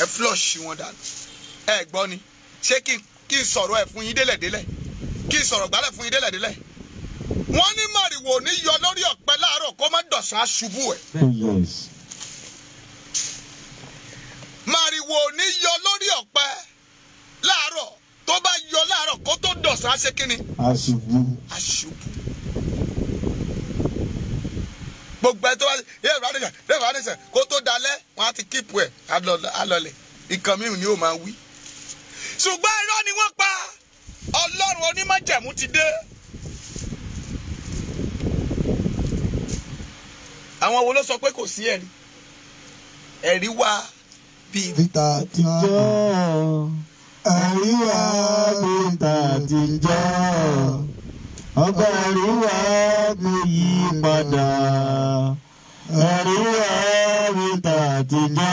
ẹ flush wọn dànù. Ẹ gbọ́ ni, ṣé kí n sọ̀rọ̀ ẹ̀ fún yín délẹ̀délẹ̀? Kí n sọ̀rọ̀ gbálẹ̀ fún yín délẹ̀délẹ̀? Wọ́n ní màrìwò ní yọ lórí ọ̀pẹ láàárọ̀ kó má dọ̀sán aṣubú ẹ̀. Màrìwò ní yọ lórí ọ̀pẹ láàárọ̀, tó bá yọ láàárọ̀ kó tó dọ̀sán á ṣe kíni? Aṣubú. Aṣubú. Gbogbo ẹ tó bá yẹ ìrádìsẹ̀ kó tó dalẹ̀ wọ́n á ti kíìpù ẹ̀ alọ́lẹ̀ ìkan mìíràn ni ó máa wí. Ṣùgbọ́n irọ́ ni wọ́n pa, Ọlọ́run onímájẹ̀mú ti dé. Àwọn wo ló sọ pé kò sí ẹ̀rí? Ẹ̀rí wà bíi tàtijọ́. Ẹ̀rí wà bíi tàtijọ́. Ọba ẹ̀rí wà kò yí padà. Ẹ̀rí wà bíi tàtijọ́.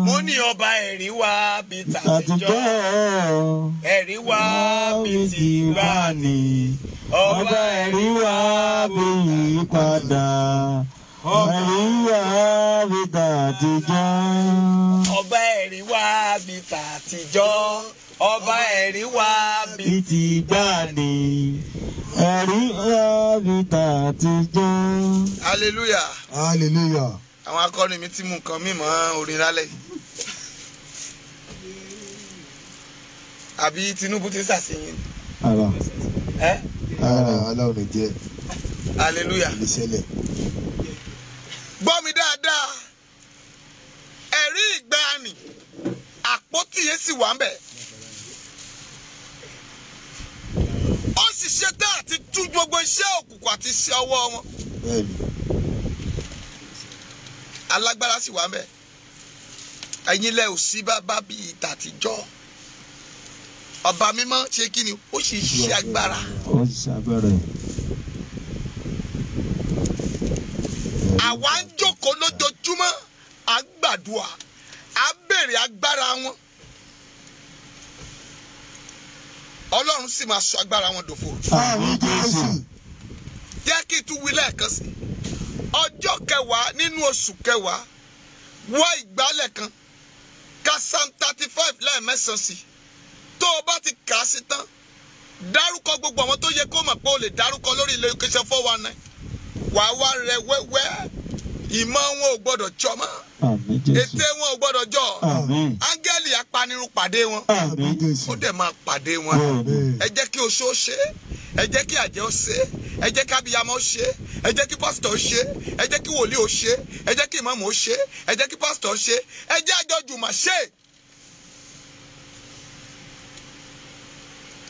Mo ní ọba ẹ̀rí wà bíi tàtijọ́. Ẹ̀rí wà bíi tìgbàanì. Ọba ẹ̀rí wà kò yí padà. Ẹ̀rí wà bíi tàtijọ́. Ọba ẹ̀rí wà bíi tàtijọ́. Ọba ẹ̀rí wà bíi tìgbàanì. Ẹ̀rí wà bíi tàtijọ́. Hallelujah. Hallelujah. Àwọn akọrin mi ti mú nǹkan mímọ́ orin lálẹ́ yìí. Àbí Tinubu ti ṣàṣeyìn. Ara. Ẹ? Ara Ọlọ́run jẹ́. Hallelujah. Ìṣẹ̀lẹ̀. Gbọ́ mi dáadáa. Ẹ̀rí ìgbàanì àpótí yẹn sì wà ń bẹ̀. Ó sì ṣe tá àti tú gbogbo iṣẹ́ òkùnkùn àti iṣẹ́ ọwọ́ wọn. Alágbára sì wà ń bẹ̀. Ẹ̀yin lẹ ò sí bàbá bíi tàtijọ́. Ọba mímọ́ ṣe kí ni ó sì ṣe agbára. Ó sì ṣàgbára. Àwa ń jókòó lójoojúmọ́, à ń gbàdúrà, à ń béèrè agbára wọn. Ọlọ́run sì máa sọ agbára wọn dòfo. Àmín Jésù. Jẹ́ kí n tún wí lẹ́ẹ̀kan sí. Ọjọ́ kẹwàá nínú oṣù kẹwàá, wá ìgbálẹ̀ kan, ka Psalm 35 lẹ́ẹ̀mẹ́sàn-án sí. Tó o bá ti kà á sí tán, dárúkọ gbogbo àwọn tó yẹ kó mọ̀ pé o lè dárúkọ lórí ilé location 419. Wàá wá rẹ wẹ́wẹ́, ìmọ̀ wọn ò gbọ́dọ̀ jọ mọ́. Àmín Jésù. Ète wọn ò gbọ́dọ̀ jọ. Àmín. Áńgẹ́lì apanirun pàdé wọn. Àmín Jésù. Ó dẹ̀ máa pàdé wọn. Àmín. Ẹ jẹ́ kí oṣó ṣe, ẹ jẹ́ kí àjẹ́ ó ṣe, ẹ jẹ́ kí abiyamọ ó ṣe, ẹ jẹ́ kí pásítọ̀ ó ṣe, ẹ jẹ́ kí wòlíì ó ṣe, ẹ jẹ́ kí ìmáàmù ó ṣe, ẹ jẹ́ kí pásítọ̀ ó ṣe, ẹ jẹ́ àjọ jùmọ̀ ṣe.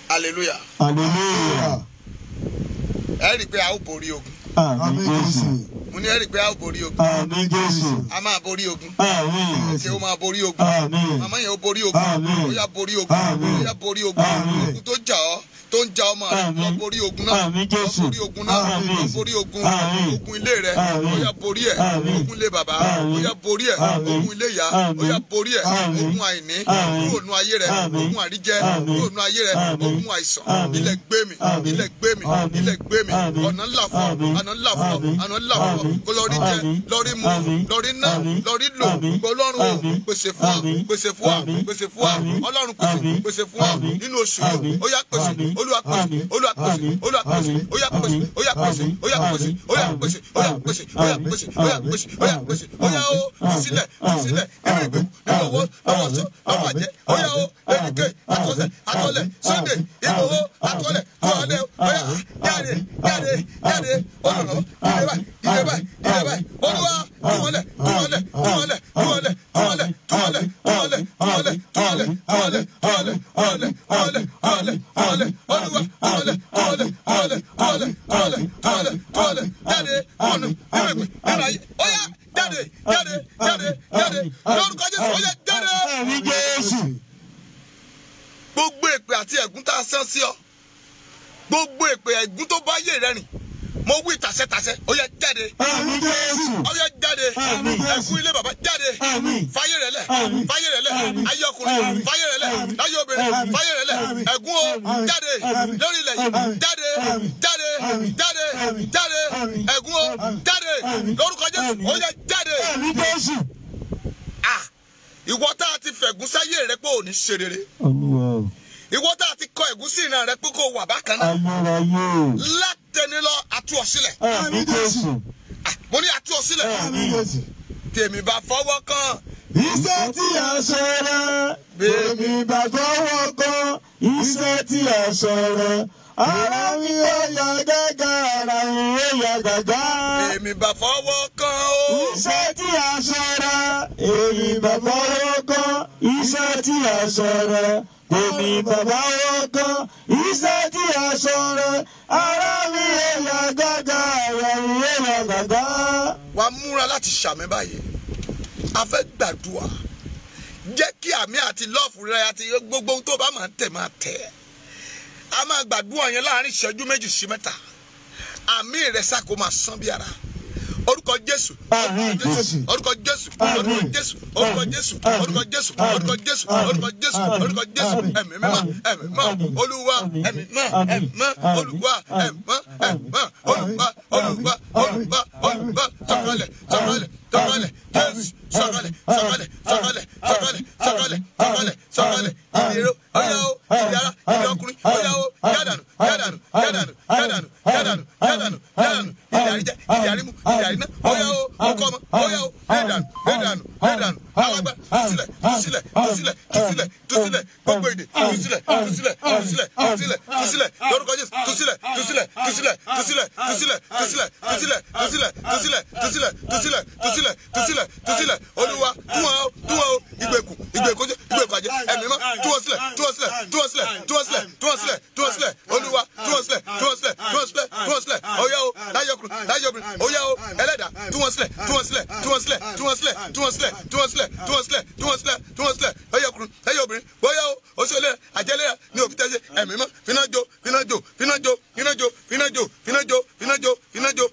Hallelujah. Hallelujah. Ẹ rí i pé a ó borí ogun. Àmín Jésù. Mo ní ẹ rí i pé a ó borí ogun. Àmín Jésù. A máa borí ogun. Àmín. Ṣé o máa borí ogun? Àmín. Màmá yẹn ó borí ogun. Àmín. Ó yá borí ogun. Àmín. Ó yá borí ogun. Àmín. Ogun tó jà ọ́, tó ń ja ọmọ rẹ, Àmín. lọ borí ogun náà. Àmín Lọ Jésù. borí ogun náà. Àmín. Lọ borí ogun. Àmín. Ogun ilé rẹ. Àmín. Ó yá borí ẹ̀. Àmín. Ogun ilé bàbá. Àmín. Ó yá borí ẹ̀. Àmín. Ogun ilé ìyá. Àmín. Ó yá borí ẹ̀. Àmín. Ogun àìní. Àmín. Kúrò nú ayé rẹ. Àmín. Ogun àríjẹ. Àmín. Kúrò nú ayé rẹ. Àmín. Ogun àìsàn. Àmín. Ilẹ̀ gbé mi. Àmín. Ilẹ̀ gbé mi. Àmín. Ilẹ̀ gbé mi. Àmín. Ọ̀nà ńlá fún ọ. Àmín. Ọ̀nà ńlá fún ọ. Àmín. Ọ̀nà ńlá fún ọ. Àmín. Kó lọ rí jẹ. Àmín. Lọ rí mu. Àmín. Lọ rí ná. Àmín. Lọ rí lò. Àmín. Ọlọ́run o. Àmín. Pèsè fún ọ. Àmín. Pèsè fún ọ. Àmín. Pèsè fún ọ. Àmín. Ọlọ́run pèsè. Àmín. Pèsè fún ọ. Àmín. Nínú oṣù yìí. Àmín. Ó yá pèsè. Àmín. Olúwa pèsè. Àmín. Olúwa pèsè. Àmín. Olúwa pèsè. Àmín. Ó yá pèsè. Àmín. Ó yá pèsè. Àmín. Ó yá pèsè. Àmín. Ó yá pèsè. Ó yá pèsè. Ó yá Àmín. pèsè. Ó yá pèsè. Ó yá pèsè. Ó yá o. Tú sílẹ̀. Tú sílẹ̀. Nínú ìgbèkùn. Nínú owó. Lọ́wọ́ sọ. Lọ́wọ́ àjẹ́. Ó yá o. Lẹ́nìkè. Àtọ́sẹ̀. Àtọ́lẹ̀. Sunday. Ìgbòho. Àtọ́lẹ̀. Tọ́lẹ̀. Ó yá. Jáde. Jáde. Jáde. Olùrànlọ́wọ́. Ìdè báyìí. Ìdè báyìí. Ìdè báyìí. Olúwa. Tú wọn lẹ̀. Tú wọn lẹ̀. Tú wọn lẹ̀. Tú wọn lẹ̀. Tú wọn lẹ̀. Tú wọn lẹ̀. Tú wọn lẹ̀. Tú wọn lẹ̀. Tú wọn lẹ̀. Tú wọn lẹ̀. Tú wọn lẹ̀. Tú wọn lẹ̀. Tú wọn lẹ̀. Tú wọn lẹ̀. Tú wọn lẹ̀. Olúwa. Tú wọn lẹ̀. Tú wọn lẹ̀. Tú wọn lẹ̀. Tú wọn lẹ̀. Tú wọn lẹ̀. Tú wọn lẹ̀. Tú wọn lẹ̀. Jáde. Kúrò nínú ìgbèkùn. Nínú ayé. Ó yá. Jáde. Jáde. Jáde. Jáde. Lórúkọ Jésù. Ó yá. Jáde. Àmín Jésù. Gbogbo èpè àti ẹ̀gún tá a sán sí ọ, gbogbo èpè ẹ̀gún tó bá yé rẹ rìn, Mo wí tàṣẹ ó yá jáde. Àmín Jésù. Ó yá jáde. Àmín Jésù. Ẹ̀kú ilé bàbá jáde. Àmín. Fáyé rẹ̀ lẹ̀. Àmín. Fáyé rẹ̀ lẹ̀. Àmín. Ayé ọkùnrin. Àmín. Fáyé rẹ̀ lẹ̀. Àmín. Láyé obìnrin. Àmín. Fáyé rẹ̀ lẹ̀. Àmín. Ẹ̀gún o Àmín. jáde. Àmín. Lórí ilẹ̀ yìí. Àmín. Jáde. Àmín. Jáde. Àmín. Jáde. Àmín. Jáde. Àmín. Ẹ̀gún o Àmín. jáde. Àmín. Lórúkọ Jésù. Àmín. Ó yá jáde. Àmín Jésù. Ah! Ìwọ tá a ti fẹ̀gún sáyé rẹ pé ò ní ṣe rere. Olúwa o. Ìwọ tá a ti kọ ẹ̀gún sí ìran rẹ pé kò wà bákan náà. Ayérayé o. Látẹni lọ àtú ọ sílẹ̀. Àmín Jésù. Ah! Mo ní àtú ọ sílẹ̀. Àmín Jésù. Tèmi bá fọwọ́ kàn. Iṣẹ́ tí a ṣe rẹ̀, bèmí bá fọwọ́ kan. Iṣẹ́ tí a ṣe rẹ̀, ara mi ó yá gágá, ara mi ó yá gágá. Tèmi bá fọwọ́ kàn o. Iṣẹ́ tí a ṣe rẹ̀, èmi bá fọwọ́ kan. Iṣẹ́ tí a ṣe rẹ̀, èmi bá fọwọ́ kan. Iṣẹ́ tí a ṣe rẹ̀, ara mi ó yá gágá, ara mi ó yá gágá. Wàá múra láti ṣàmì báyìí. A fẹ́ gbàdúrà. Jẹ́ kí àmì àti lọ́ọ̀fù rẹ àti gbogbo ohun tó bá máa tẹ̀ máa tẹ̀. A máa gbàdúrà yẹn láàrin ìṣẹ́jú 2 sí 3. Àmì rẹ sá kó máa sán bí ara. Orúkọ Jésù. Àmín Jésù. Orúkọ Jésù. Orúkọ Jésù. Orúkọ Jésù. Orúkọ Jésù. Orúkọ Jésù. Orúkọ Jésù. Orúkọ Jésù. Ẹ̀mí mímọ́. Ẹ̀mí mímọ́. Olúwa. Ẹ̀mí mímọ́. Ẹ̀mí mímọ́. Olúwa. Ẹ̀mí mímọ́. Ẹ̀mí mímọ́. Olúwa. Olúwa. Olúwa. Olúwa. Sọ̀kalẹ̀. Sọ̀kalẹ̀. Sọ̀kalẹ̀. Jésù. Sọ̀kalẹ̀. Sọ̀kalẹ̀. Sọ̀kalẹ̀. Sọ̀kalẹ̀. Sọ̀kalẹ̀. Sọ̀kalẹ̀. Sọ̀kalẹ̀. Ìdèrò. Ọ̀yá o. Ìdí ara. Ìdí ọkùnrin. Ọ̀yá o. Yádànù. Yádànù. Yádànù. Yádànù. Yádànù. Yádànù. Yádànù. Ìdí àríjẹ. Ìdí àrímú. Ìdí àríná. Ọ̀yá o. Ọkọ ọmọ. Ọ̀yá o. Yádànù. Yádànù. Yádànù. Alágbá. Túsílẹ̀. Túsílẹ̀. Túsílẹ̀. Túsílẹ̀. Túsílẹ̀. Gbogbo èdè. Túsílẹ̀. Túsílẹ̀. Túsílẹ̀. Túsílẹ̀. Túsílẹ̀. Lórúkọ Jésù. Túsílẹ̀. Túsílẹ̀. Túsílẹ̀. Túsílẹ̀. Túsílẹ̀. Túsílẹ̀. Túsílẹ̀. Túsílẹ̀. Túsílẹ̀. Túsílẹ̀. Túsílẹ̀. Túsílẹ̀. Túsílẹ̀. Túsílẹ̀. Olúwa tú wọn o. Tú wọn o. Ìgbèkùn. Ìgbèkùn. Ìgbèkùn àjẹ́. Ẹ̀mí mọ́. Tú wọn sílẹ̀. Tú wọn sílẹ̀. Tú wọn sílẹ̀. Tú wọn sílẹ̀. Tú wọn sílẹ̀. Tú wọn sílẹ̀. Olúwa tú wọn sílẹ̀. Tú wọn sílẹ̀. Tú wọn sílẹ̀. Tú wọn sílẹ̀. Ọ̀yá o. Láyé ọkùnrin. Láyé obìnrin. Ọ̀yá o. Ẹlẹ́dàá. Tú wọn sílẹ̀. Tú wọn sílẹ̀. Tú wọn sílẹ̀. Tú wọn sílẹ̀. Tú wọn sílẹ̀. Tú wọn sílẹ̀. Tú wọn sílẹ̀. Tú wọn sílẹ̀. Tú wọn sílẹ̀. Láyé ọkùnrin. Láyé obìnrin. Bóyá o. Oṣù ilé àjẹlẹ̀ ni òfin tẹ́sẹ̀. Ẹ̀mí mọ́. Finá jó. Finá jó. Finá jó. Finá jó. Finá jó. Finá jó. Finá jó. Finá jó.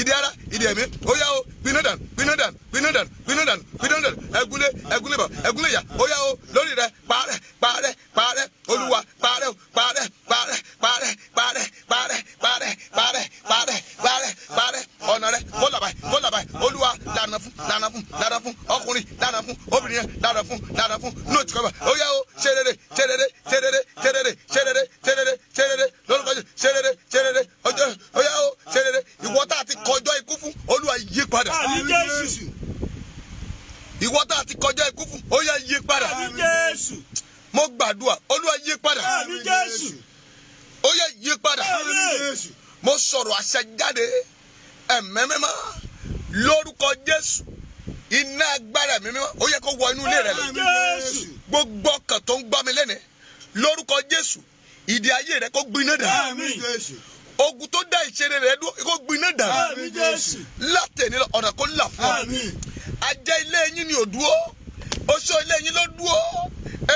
Ìdí ara. Ìdí ẹ̀mí. Ọ̀yá o. Gbiná dànù. Gbiná dànù. Gbiná dànù. Gbiná dànù. Gbiná dànù. Ẹ̀gúnlé. Ẹ̀gúnlé bọ̀. Ẹ̀gúnlé yà. Ọ̀yá o. Lórí rẹ. Parẹ́. Parẹ́. Parẹ́. Olúwa. Parẹ́ o. Parẹ́. Parẹ́. Parẹ́. Parẹ́. Parẹ́. Parẹ́. Parẹ́. Parẹ́. Parẹ́. Parẹ́. Ọ̀nà rẹ. Kó làbàì. Kó làbàì. Olúwa lànà fún. Lànà fún. Lànà fún. Ọkùnrin. Lànà fún. Obìnrin yẹn. Lànà fún. Lànà fún. Nóòtù kọ́ba. Ọ̀yá o. Ṣe rere. Ṣe rere. Ṣe rere. Ṣe rere. Ṣe rere. Ṣe rere. Ṣe rere. Lórúkọ Jésù. Ṣe rere. Ṣe rere. Ọjọ́. Ọ̀yá o. Ṣe rere. Ìwọ tá a ti kọjọ́ ikú fún. Olúwa yí padà. Àmín Jésù. Ìwọ tá a ti kọjá ikú fún. Ó yá yí padà. Àmín Jésù. Mo gbàdúrà. Olúwa yí padà. Àmín Jésù. Ó yá yí padà. Àmín Jésù. Mo sọ̀rọ̀ àṣẹ jáde. Ẹ̀mí mímọ́. Lórúkọ Jésù. Iná agbára ẹ̀mí mímọ́. Ó yẹ kó wọ inú ilé rẹ lọ. Àmín Jésù. Gbogbo ọkàn tó ń gbọ́ mi lẹ́nu. Lórúkọ Jésù. Ìdí ayé rẹ kó gbiná dà. Àmín Jésù. Ogun tó dá ìṣeré rẹ dúró kó gbiná dà. Àmín Jésù. Látẹ̀ni lọ ọ̀nà kó là fún ọ. Àmín. Ajẹ́ ilé yín ni ò dúró. Oṣó ilé yín ló dúró.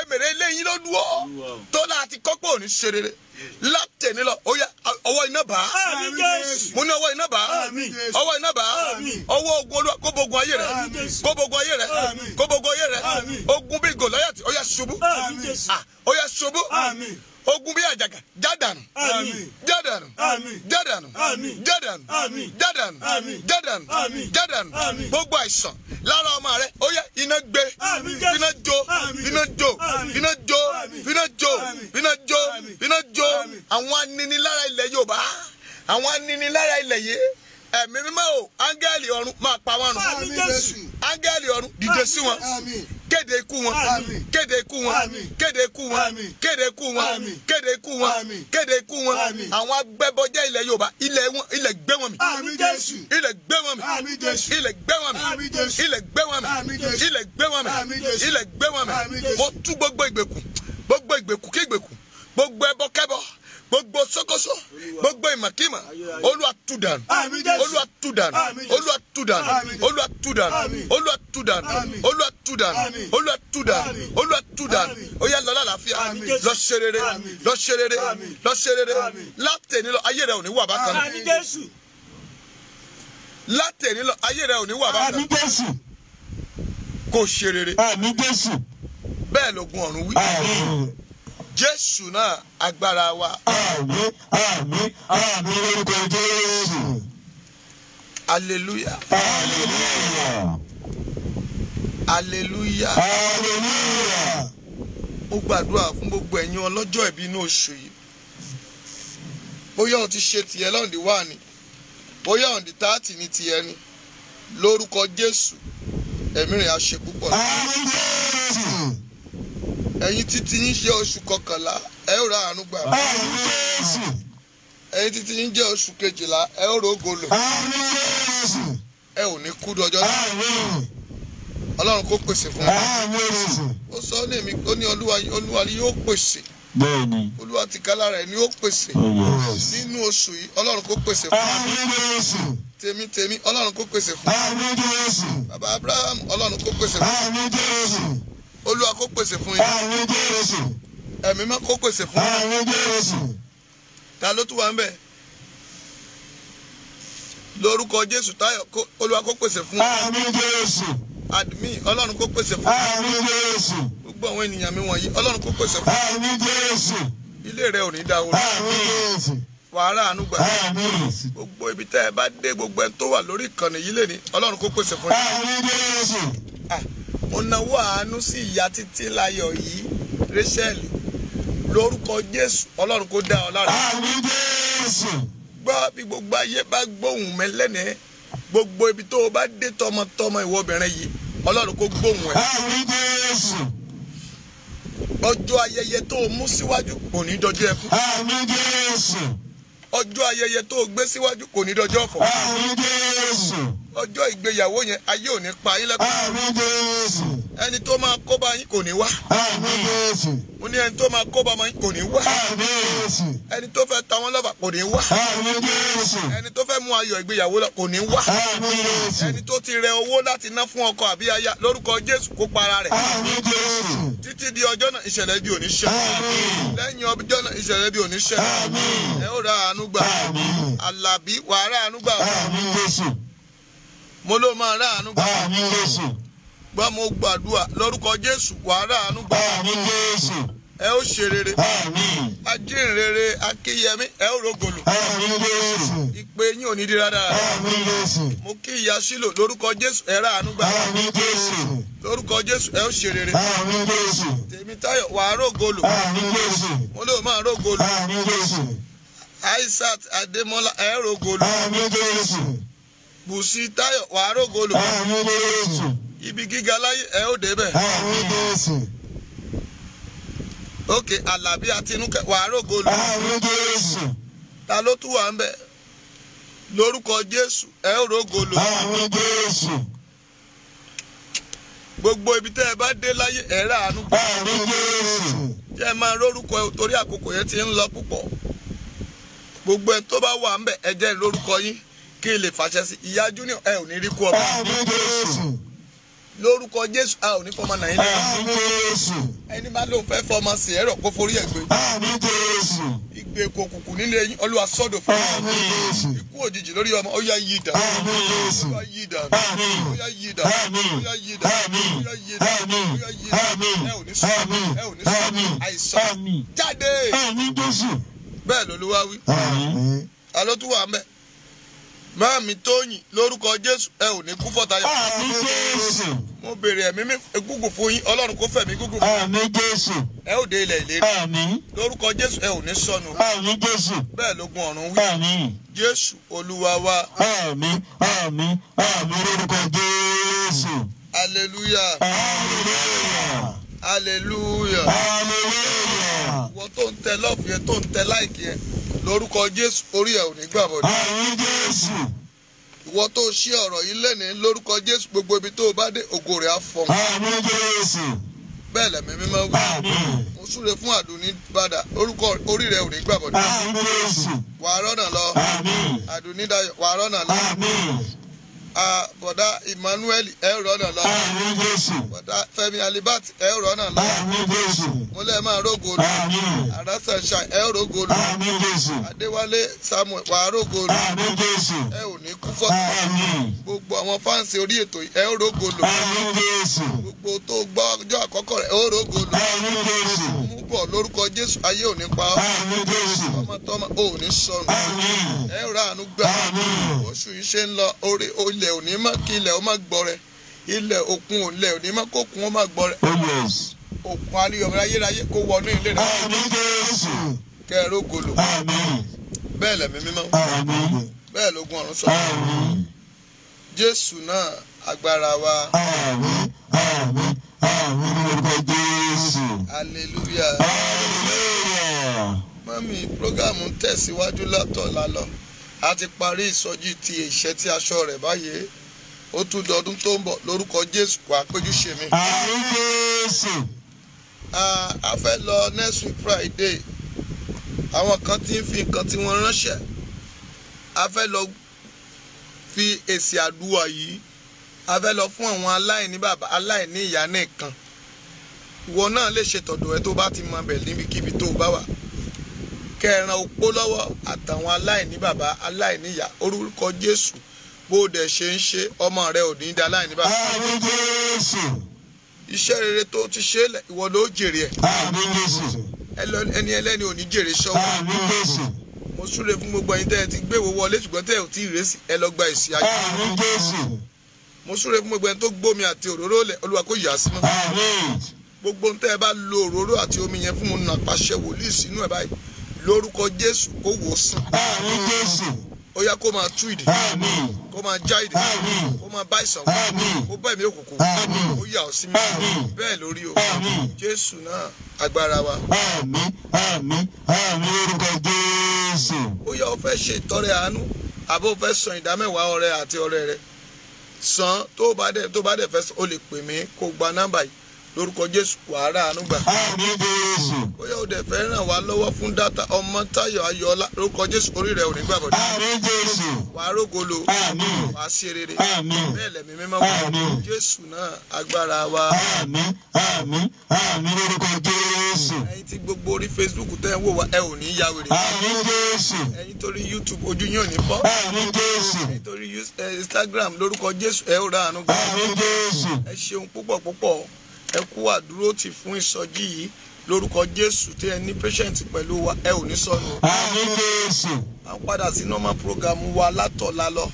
Emèrè ilé yín ló dúró. Tó láti kọ́pọ̀ òní ṣe rere. Látẹ̀ni lọ ó yá ọwọ́ iná bá. Àmín Jésù. Mo ní ọwọ́ iná bá. Àmín. Ọwọ́ iná bá. Àmín. Ọwọ́ ogun Olúwa kó bogun ayé rẹ. Àmín Jésù. Kó bogun ayé rẹ. Àmín. Kó bogun ayé rẹ. Àmín. Ogun bíi Gòláyátì ó yá ṣubú. Àmín Jésù. Ó yá ṣubú. Àmín. Ogun bíi àjàgà jádànù. Àmín. Jádànù. Àmín. Jádànù. Àmín. Jádànù. Àmín. Jádànù. Àmín. Jádànù. Àmín. Jádànù. Àmín. Gbogbo àìsàn lára ọmọ rẹ ó yá iná gbé. Àmín Jésù. Iná jó. Àmín. Iná jó. Àmín. Iná jó. Àmín. Iná jó. Àmín. Iná jó. Àmín. Iná jó. Àmín. Àwọn aninilára ilẹ̀ Yorùbá. Àwọn aninilára ilẹ̀ yìí. Ẹ̀mí mímọ́ o, áńgẹ́lì ọ̀run máa pa wọ́n run. Àmín Jésù. Áńgẹ́lì ọ̀run dìde sí wọn. Àmín. Kéde ikú wọn. Àmín. Kéde ikú wọn. Àmín. Kéde ikú wọn. Àmín. Kéde ikú wọn. Àmín. Kéde ikú wọn. Àmín. Kéde ikú wọn. Àmín. Àwọn agbẹ́bọjẹ́ ilẹ̀ Yorùbá ilẹ̀ wọn ilẹ̀ gbé wọn mì. Àmín Jésù. Ilẹ̀ gbé wọn mì. Àmín Jésù. Ilẹ̀ gbé wọn mì. Àmín Jésù. Ilẹ̀ gbé wọn mì. Àmín Jésù. Ilẹ̀ gbé wọn mì. Àmín Jésù. Ilẹ̀ gbé wọn mì. Àmín Jésù. Mo tú gbogbo ìgbèkùn. Gbogbo ìgbèkùn kí ìgbèkùn. Gbogbo ẹbọ kẹbọ. Gbogbo sókósó. Gbogbo ìmọ̀kímọ̀. Olúwa tú dànù. Àmín Jésù. Olúwa tú dànù. Àmín Jésù. Olúwa tú dànù. Àmín Jésù. Olúwa tú dànù. Àmín. Olúwa tú dànù. Àmín. Olúwa tú dànù. Àmín. Olúwa tú dànù. Àmín. Olúwa tú dànù. Àmín. Ó yá lọ lálàáfíà. Àmín. Lọ ṣe rere. Àmín. Lọ ṣe rere. Àmín. Lọ ṣe rere. Àmín. Látẹ̀ni lọ ayé rẹ ò ní wà bákan náà. Àmín Jésù. Látẹ̀ní lọ ayé rẹ ò ní wà bákan. Àmín Jésù. Kò ṣe rere. Àmín Jésù. Bẹ́ẹ̀ lógun ọ̀run wí. Àmín. Jésù náà agbára wa. Àmín àmín àmín lórúkọ Jésù. Hallelujah. Hallelujah. Hallelujah. Hallelujah. Mo gbàdúrà fún gbogbo ẹ̀yin ọlọ́jọ́ ìbí inú oṣù yìí. Bóyá o ti ṣe tiẹ̀ lọ́ndì wà ní, bóyá ọ̀ndì 30 ní tiẹ̀ ni, lórúkọ Jésù ẹ̀mí rẹ̀ á ṣe púpọ̀. Àmín Jésù. Ẹ̀yin títí yín ṣe oṣù kọkànlá, ẹ ó ra àánú gbà. Àmín Jésù. Ẹ̀yin títí yín jẹ́ oṣù kejìlá, ẹ ó rògo lò. Àmín Jésù. Ẹ ò ní kú dọjọ́ náà. Àmín. Ọlọ́run kó pèsè fún wa. Àmín Jésù. Ó sọ ní èmi, ó ní Olúwa ni yóò pèsè. Bẹ́ẹ̀ni. Olúwa ti ká lára ẹ̀ ni yóò pèsè. Oh yes. Nínú oṣù yìí, Ọlọ́run kó pèsè fún wa. Àmín Jésù. Tèmi tèmi, Ọlọ́run kó pèsè fún wa. Àmín Jésù. Bàbá Abraham, Ọlọ́run kó pèsè fún wa. Àmín Jésù. Olúwa kó pèsè fún yín. Àmín Jésù. Ẹ̀mí mọ́ kó pèsè fún yín. Àmín Jésù. Ta ló tún wà ń bẹ̀? Lórúkọ Jésù Táyọ̀, Olúwa kó pèsè fún yín. Àmín Jésù. Admi, Ọlọ́run kó pèsè fún yín. Àmín Jésù. Gbogbo àwọn ènìyàn mi wọ̀nyí, Ọlọ́run kó pèsè fún yín. Àmín Jésù. Ilé rẹ ò ní dáwó. Àmín Jésù. Wàhálà àánú gbà. Àmín. Gbogbo ibi tẹ́ ẹ bá dé, gbogbo ẹni tó wà lórí ìkànnì yìí lè ní, Ọlọ́run kó pèsè fún yín. Àmín Jésù. Mo nawọ́ àánú sí ìyá títí láyọ̀ yìí, Rachel. Lórúkọ Jésù, Ọlọ́run kó dá ọ lára. Àmín Jésù. Gbọ́ bí gbogbo ayé bá gbóhùn mi lẹ́nìí, gbogbo ibi tó o bá dé tọmọtọmọ ìwọ obìnrin yìí, Ọlọ́run kó gbóhùn ẹ. Àmín Jésù. Ọjọ́ ayẹyẹ tó o mú síwájú kò ní dọjọ́ ẹkún. Àmín Jésù. Ọjọ́ ayẹyẹ tó o gbé síwájú kò ní dọjọ́ ọ̀fọ̀. Àmín Jésù. Ọjọ́ ìgbéyàwó yẹn ayé ò ní pa yín lẹ́kún. Àmín Jésù. Ẹni tó máa kó bá yín kò ní wá. Àmín Jésù. Mo ní ẹni tó máa kó bá yín kò ní wá. Àmín Jésù. Ẹni tó fẹ́ ta wọ́n lọ́fà kò ní wá. Àmín Jésù. Ẹni tó fẹ́ mú ayọ̀ ìgbéyàwó lọ kò ní wá. Àmín Jésù. Ẹni tó ti rẹ owó láti ná fún ọkọ àbí aya lórúkọ Jésù kó para rẹ̀. Àmín Jésù. Títí di ọjọ́ náà ìṣẹ̀lẹ̀ bí ò ní ṣẹlẹ̀. Àmín. Lẹ́yìn ọjọ́ náà ìṣẹ̀lẹ̀ bí ò ní ṣẹlẹ̀. Àmín. Ẹ ó ra àánú gbà. Àmín. Àlàbí wàá ra àánú gbà. Àmín Jésù. Mo ló máa ra àánú gbà. Àmín Jésù. Gbọ́ mo gbàdúrà lórúkọ Jésù wàá ra àánú gbà. Àmín Jésù. Ẹ ó ṣe rere. Àmín. Ajínrere Akínyẹmí ẹ ó rògòlò. Àmín Jésù. Ìpè yín ò ní di rárá. Àmín Jésù. Mo kí ìyá Sílò lórúkọ Jésù ẹ ra àánú gbà. Àmín Jésù. Lórúkọ Jésù ẹ ó ṣe rere. Àmín Jésù. Tèmítáyọ̀ wàá rògòlò. Àmín Jésù. Mo ló máa rògòlò. Àmín Jésù. Isaac Adémọ́lá ẹ rògòlò. Àmín Jésù. Bùsí Táyọ̀ wàá rògòlò. Àmín Jésù. Ibi gíga láyé ẹ ó débẹ̀. Àmín Jésù. Òkè Àlàbí Àtinúkẹ́ wàá rògòlò. Àmín Jésù. Ta ló tún wà ń bẹ̀? Lórúkọ Jésù ẹ ó rògòlò. Àmín Jésù. Gbogbo ibi tẹ́ ẹ bá dé láyé ẹ rà àánú gbà. Àmín Jésù. Jẹ́ ẹ máa rórúkọ ẹ torí àkókò yẹn ti ń lọ púpọ̀. Gbogbo ẹ tó bá wà ń bẹ̀ ẹ jẹ́ lórúkọ yín kí n lè fàṣẹ sí ìyá Junior ẹ ò ní rí kú ọmọ. Àmín Jésù. Lórúkọ Jésù a ò ní fọmọ Nàìjíríà. Àmín Jésù. Ẹni bá lóun fẹ́ fọmọ sí ẹ̀rọ kó forí ẹ̀ gbé. Àmín Jésù. Ìgbé kòkùnkùn nílé yín Olúwa sọ́dọ̀ fún Àmín Jésù. Ikú òjijì lórí ọmọ ó yá yí dà. Àmín Jésù. Ó yá yí dà. Àmín. Ó yá yí dà. Àmín. Ó yá yí dà. Àmín. Ó yá yí dà. Àmín. Ó yá yí dà. Àmín. Ẹ ò ní sùn. Àmín. Ẹ ò ní sùn. Àmín. Àìsàn Àmín. jáde. Àmín Jésù. Bẹ́ẹ̀ lolúwa wí. Àmín. Ta ló tún wà ń bẹ̀? Máàmí Tóyìn lórúkọ Jésù ẹ ò ní kú fọ́tayọ̀. Àmín Jésù. Mo béèrè ẹ̀mí mi gúgùn fún yín Ọlọ́run kó fẹ̀mí gúgùn fún yín. Àmín Jésù. Ẹ ó dé ilẹ̀ ìlérí. Àmín. Lórúkọ Jésù ẹ ò ní sọnù. Àmín Jésù. Bẹ́ẹ̀ lógun ọ̀run wí. Àmín. Jésù Olúwa wa. Àmín. Àmín. Àmín lórúkọ Jésù. Hallelujah. Hallelujah. Hallelujah. Hallelujah. Ìwọ tó ń tẹ lọ́ọ̀fù yẹn tó ń tẹ láìkì yẹn lórúkọ Jésù orí ẹ ò ní gbà bọ̀dọ̀. Àmín Jésù. Ìwọ tó ṣí ọ̀rọ̀ yìí lẹ́nìí lórúkọ Jésù gbogbo ibi tó o bá dé ògo rẹ̀ á fọhùn. Àmín Jésù. Bẹ́ẹ̀ lẹ̀mí mímọ́ wí. Àmín. Mo súre fún Àdùnní padà orúkọ orí rẹ̀ ò ní gbà bọ̀dọ̀. Àmín Jésù. Wàá rọ́nà lọ. Àmín. Àdùnní Dayọ̀ wàá rọ́nà lọ. Àmín. Bọ̀dá Emmanuel ẹ rọ́nà lọ. Àmín Jésù. Bọ̀dá Fẹ́mi Alibat ẹ rọ́nà lọ. Àmín Jésù. Mo lẹ́ máa rógo lò. Àmín. Àrà Sunshine ẹ rógo lò. Àmín Jésù. Adéwálé Samuel wàá rógo lò. Àmín Jésù. Ẹ ò ní kú fọ́. Àmín. Gbogbo àwọn fáǹsì orí ètò yìí ẹ rógo lò. Àmín Jésù. Gbogbo tó gbọ́ ọjọ́ àkọ́kọ́ rẹ̀ ó rógo lò. Àmín Jésù. Mú bọ̀ lórúkọ Jésù ayé ò ní pa ọ́. Àmín Jésù. Tọmọtọmọ ò ní sọnù. Àmín. Ẹ rà àánú gbà. Àmín. Oṣù yìí ṣe ń lọ orí ilẹ̀ òní mọ́ kí ilẹ̀ ó má gbọ́ rẹ. Ilẹ̀ òkun ilẹ̀ òní mọ́ kókun ó má gbọ́ rẹ. Oh yes. Òkun aliyọ̀ ayérayé kó wọnú ilé rẹ. Àmín Jésù. Kẹ́ ẹ rógo lò. Àmín. Bẹ́ẹ̀ lẹ̀mí mímọ́. Àmín. Bẹ́ẹ̀ lógún ọ̀run sọ. Àmín. Jésù náà agbára wa. Àmín. Àmín. Àmín ní orúkọ Jésù. Hallelujah. Hallelujah. Mọ́mí prógámù ń tẹ̀síwájú látọ̀la lọ. A ti parí ìsọjí ti ìṣẹ́ tí aṣọ rẹ̀ báyìí. Ó tún dọdún tó ń bọ̀ lórúkọ Jésù wà á péjú ṣe mí. Àmín Jésù. A fẹ́ lọ next week Friday. Àwọn kan ti ń fi nǹkan tí wọ́n ránṣẹ́. A fẹ́ lọ fi èsì àdúrà yìí. A fẹ́ lọ fún àwọn aláìní bàbá aláìní ìyá nìkan. Ìwọ náà lè ṣe tọ̀dọ̀ ẹ tó bá ti mọ bẹ̀ níbikíbi tó bá wà. Kẹran opó lọ́wọ́ àtàwọn aláìní bàbá aláìní ìyá orúkọ Jésù bó o dẹ̀ ṣe ń ṣe ọmọ rẹ ò ní da aláìní bàbá. Àmín Jésù. Iṣẹ́ rere tó ti ṣe lẹ̀ ìwọ ló jèrè ẹ̀. Àmín Jésù. Ẹni ẹlẹ́ni ò ní jèrè ṣọ́wọ́. Àmín Jésù. Mo súre fún gbogbo ẹ̀yin tẹ́ ẹ ti gbéwò wọlé ṣùgbọ́n tẹ́ ẹ ò tí ì rẹ́sì ẹ lọ gba èsì ayé. Àmín Jésù. Mo súre fún gbogbo ẹni tó gbómi àti òróró lẹ̀ Olúwa kó yà á sí mọ́. Àmín. Gbogbo ohun tẹ́ ẹ bá lo òróró àti omi yẹn fún mu nà pàṣẹ wòlíì sínú ẹ̀ báyìí lórúkọ Jésù kó wò ó sàn. Àmín Jésù. Ó yá kó máa tú ìdè. Àmín. Kó máa já ìdè. Àmín. Kó máa bá ìsàn. Àmín. Kó bá ẹ̀mí òkùnkùn. Àmín. Ó yà ọ́ sí mi. Àmín. Bẹ́ẹ̀ lórí o. Àmín. Jésù náà agbára wa. Àmín. Àmín. Àmín lórúkọ Jésù. Ó yá o fẹ́ ṣe ìtọrẹ àánú àbó o fẹ́ san ìdámẹ́wàá ọrẹ àti ọrẹ rẹ. San tó bá dẹ̀ fẹ́ san o lè pè mí kó gba nọ́mbà yìí lórúkọ Jésù wàá rà àánú gbà. Àmín Jésù. Ó yá o dẹ̀ fẹ́ ràn wá lọ́wọ́ fún dátà ọmọ Táyọ̀ Ayọ̀ọ́lá lórúkọ Jésù orí rẹ̀ ò ní gbàbọ̀dé. Àmín Jésù. Wàá rógolo. Àmín. Wàá ṣe rere. Àmín. Bẹ́ẹ̀ lẹ̀mí mímọ́ wà. Àmín. Jésù náà agbára wa. Àmín. Àmín. Àmín lórúkọ Jésù. Ẹ̀yin tí gbogbo orí Facebook tẹ́ ń wò wá ẹ ò ní ya wèrè. Àmín Jésù. Ẹ̀yin torí YouTube ojú yín ò ní fọ́. Àmín Jésù. Ẹ̀yin torí Instagram lórúkọ Jésù ẹ ò ra àánú gbà. Àmín Jésù. Ẹ ṣeun púpọ̀ púpọ̀. Ẹ kú àdúró tì fún ìsọjí yìí lórúkọ Jésù tí ẹ ní patient pẹ̀lú wa ẹ ò ní sọnù. Àmín Jésù. À ń padà sí normal program wa látọ̀la lọ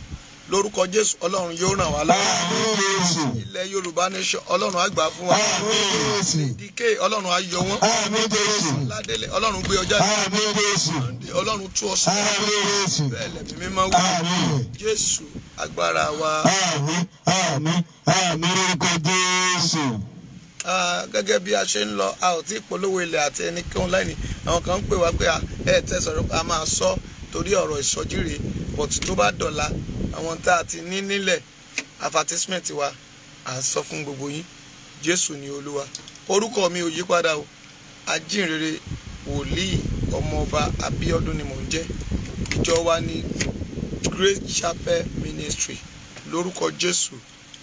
lórúkọ Jésù Ọlọ́run yóò ràn wá lọ́wọ́. Àmín Jésù. Ilẹ̀ Yorùbá nation Ọlọ́run á gbà fún wa. Àmín Jésù. DK Ọlọ́run á yọ wọ́n. Àmín Jésù. Ládélé Ọlọ́run gbé ọjà. Àmín Jésù. Ọlọ́run tú ọ sí. Àmín Jésù. Bẹ́ẹ̀ lẹ̀mí mímọ́ wí. Àmín. Jésù agbára wa. Àmín. Àmín. Àmín lórúkọ Jésù. Gẹ́gẹ́ bí a ṣe ń lọ a ò tí ì polówó ilẹ̀ àti ẹnikẹ́ni láìní àwọn kan ń pè wá pé ẹ tẹ́ sọ̀rọ̀ a máa sọ torí ọ̀rọ̀ ìsọjí rèé but tó bá dọ̀la àwọn tá a ti ní nílẹ̀ advertisement wa à ń sọ fún gbogbo yín. Jésù ni Olúwa. Orúkọ mi ò yí padà o. Ajínrere wòlíì ọmọọba Abíọ́dún ni mò ń jẹ́. Ìjọ wa ní Great Chapel Ministry lórúkọ Jésù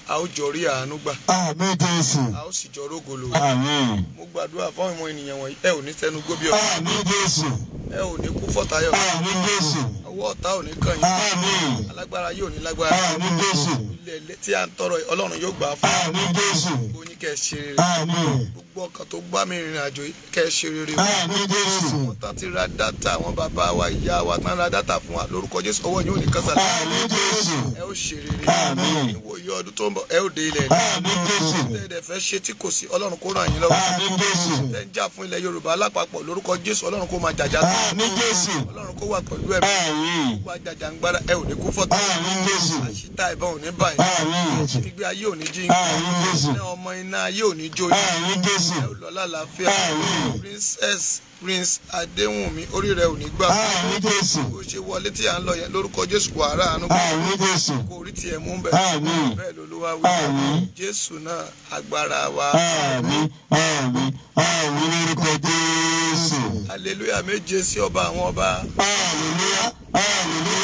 a ó jọ rí àánú gbà. Àmín Jésù. A ó sì jọ rógolo. Àmín. Mo gbàdúrà fún àwọn ènìyàn wọ̀nyí ẹ ò ní tẹnu gbó bí ọ̀rọ̀. Àmín Jésù. Ẹ ò ní kú fọ̀tayọ̀. Àmín Jésù. Ọwọ́ ọ̀tá ò ní kàn yín. Àmín. Alágbára yóò ní lágbára. Àmín Jésù. Ilẹ̀ tí à ń tọrọ Ọlọ́run yóò gbà fún. Àmín Jésù. Gbogbo yín kẹ́ ẹ ṣe rere. Àmín. Gbogbo ọkàn tó gbá mi rìnrìn àjò kẹ́ ẹ ṣe rere. Àmín Jésù. Àwọn tán ti ra dátà àwọn bàbá wa ìyá wa tán ra dátà fún wa lórúkọ Jésù ọwọ́ yín ò ní kásálẹ̀. Àmín Jésù. Ẹ ó ṣe rere. Àmín. Ìwòye ọdún tó ń bọ̀ ẹ ó dé ilẹ̀ rẹ̀. Àmín Jésù. Tẹ́ ẹ dẹ̀ fẹ́ ṣe tí kò sí Ọlọ́run kó ràn yín lọ́wọ́. Àmín Jésù. Tẹ́ ń jà fún ilẹ̀ Yorùbá lápapọ̀ lórúkọ Jésù Ọlọ́run kó máa jàjà. Àmín Jésù. Ọlọ́run kó wà pẹ̀lú ẹ̀mí. Àmín. Gbogbo ajàjàngbara ẹ ò ní kú fọ́tà. Àmín Jésù. Àṣìta ìbọn ò ní bà yín. Àmín. Ìjínigbé ayé ò ní jí yín. Àmín Jésù. Iná ọmọ iná ayé ò ní jó yín. Àmín Jésù. Ẹ ò lọ lálàáfíà. Àmín. Princess Prince Adéwùnmí orí rẹ ò ní gbà. Àmín Jésù. Bó ṣe wọlé tí à ń lọ yẹn lórúkọ Jésù wàrà àánú. Àmín Jésù. Kò rí tiẹ̀ mú bẹ́ẹ̀. Àmín. Bẹ́ẹ̀ lolúwa wí. Àmín. Jésù náà agbára wa. Àmín. Àmín. Àmín lórúkọ Jésù. Hallelujah méje sí ọba àwọn ọba. Hallelujah. Hallelujah.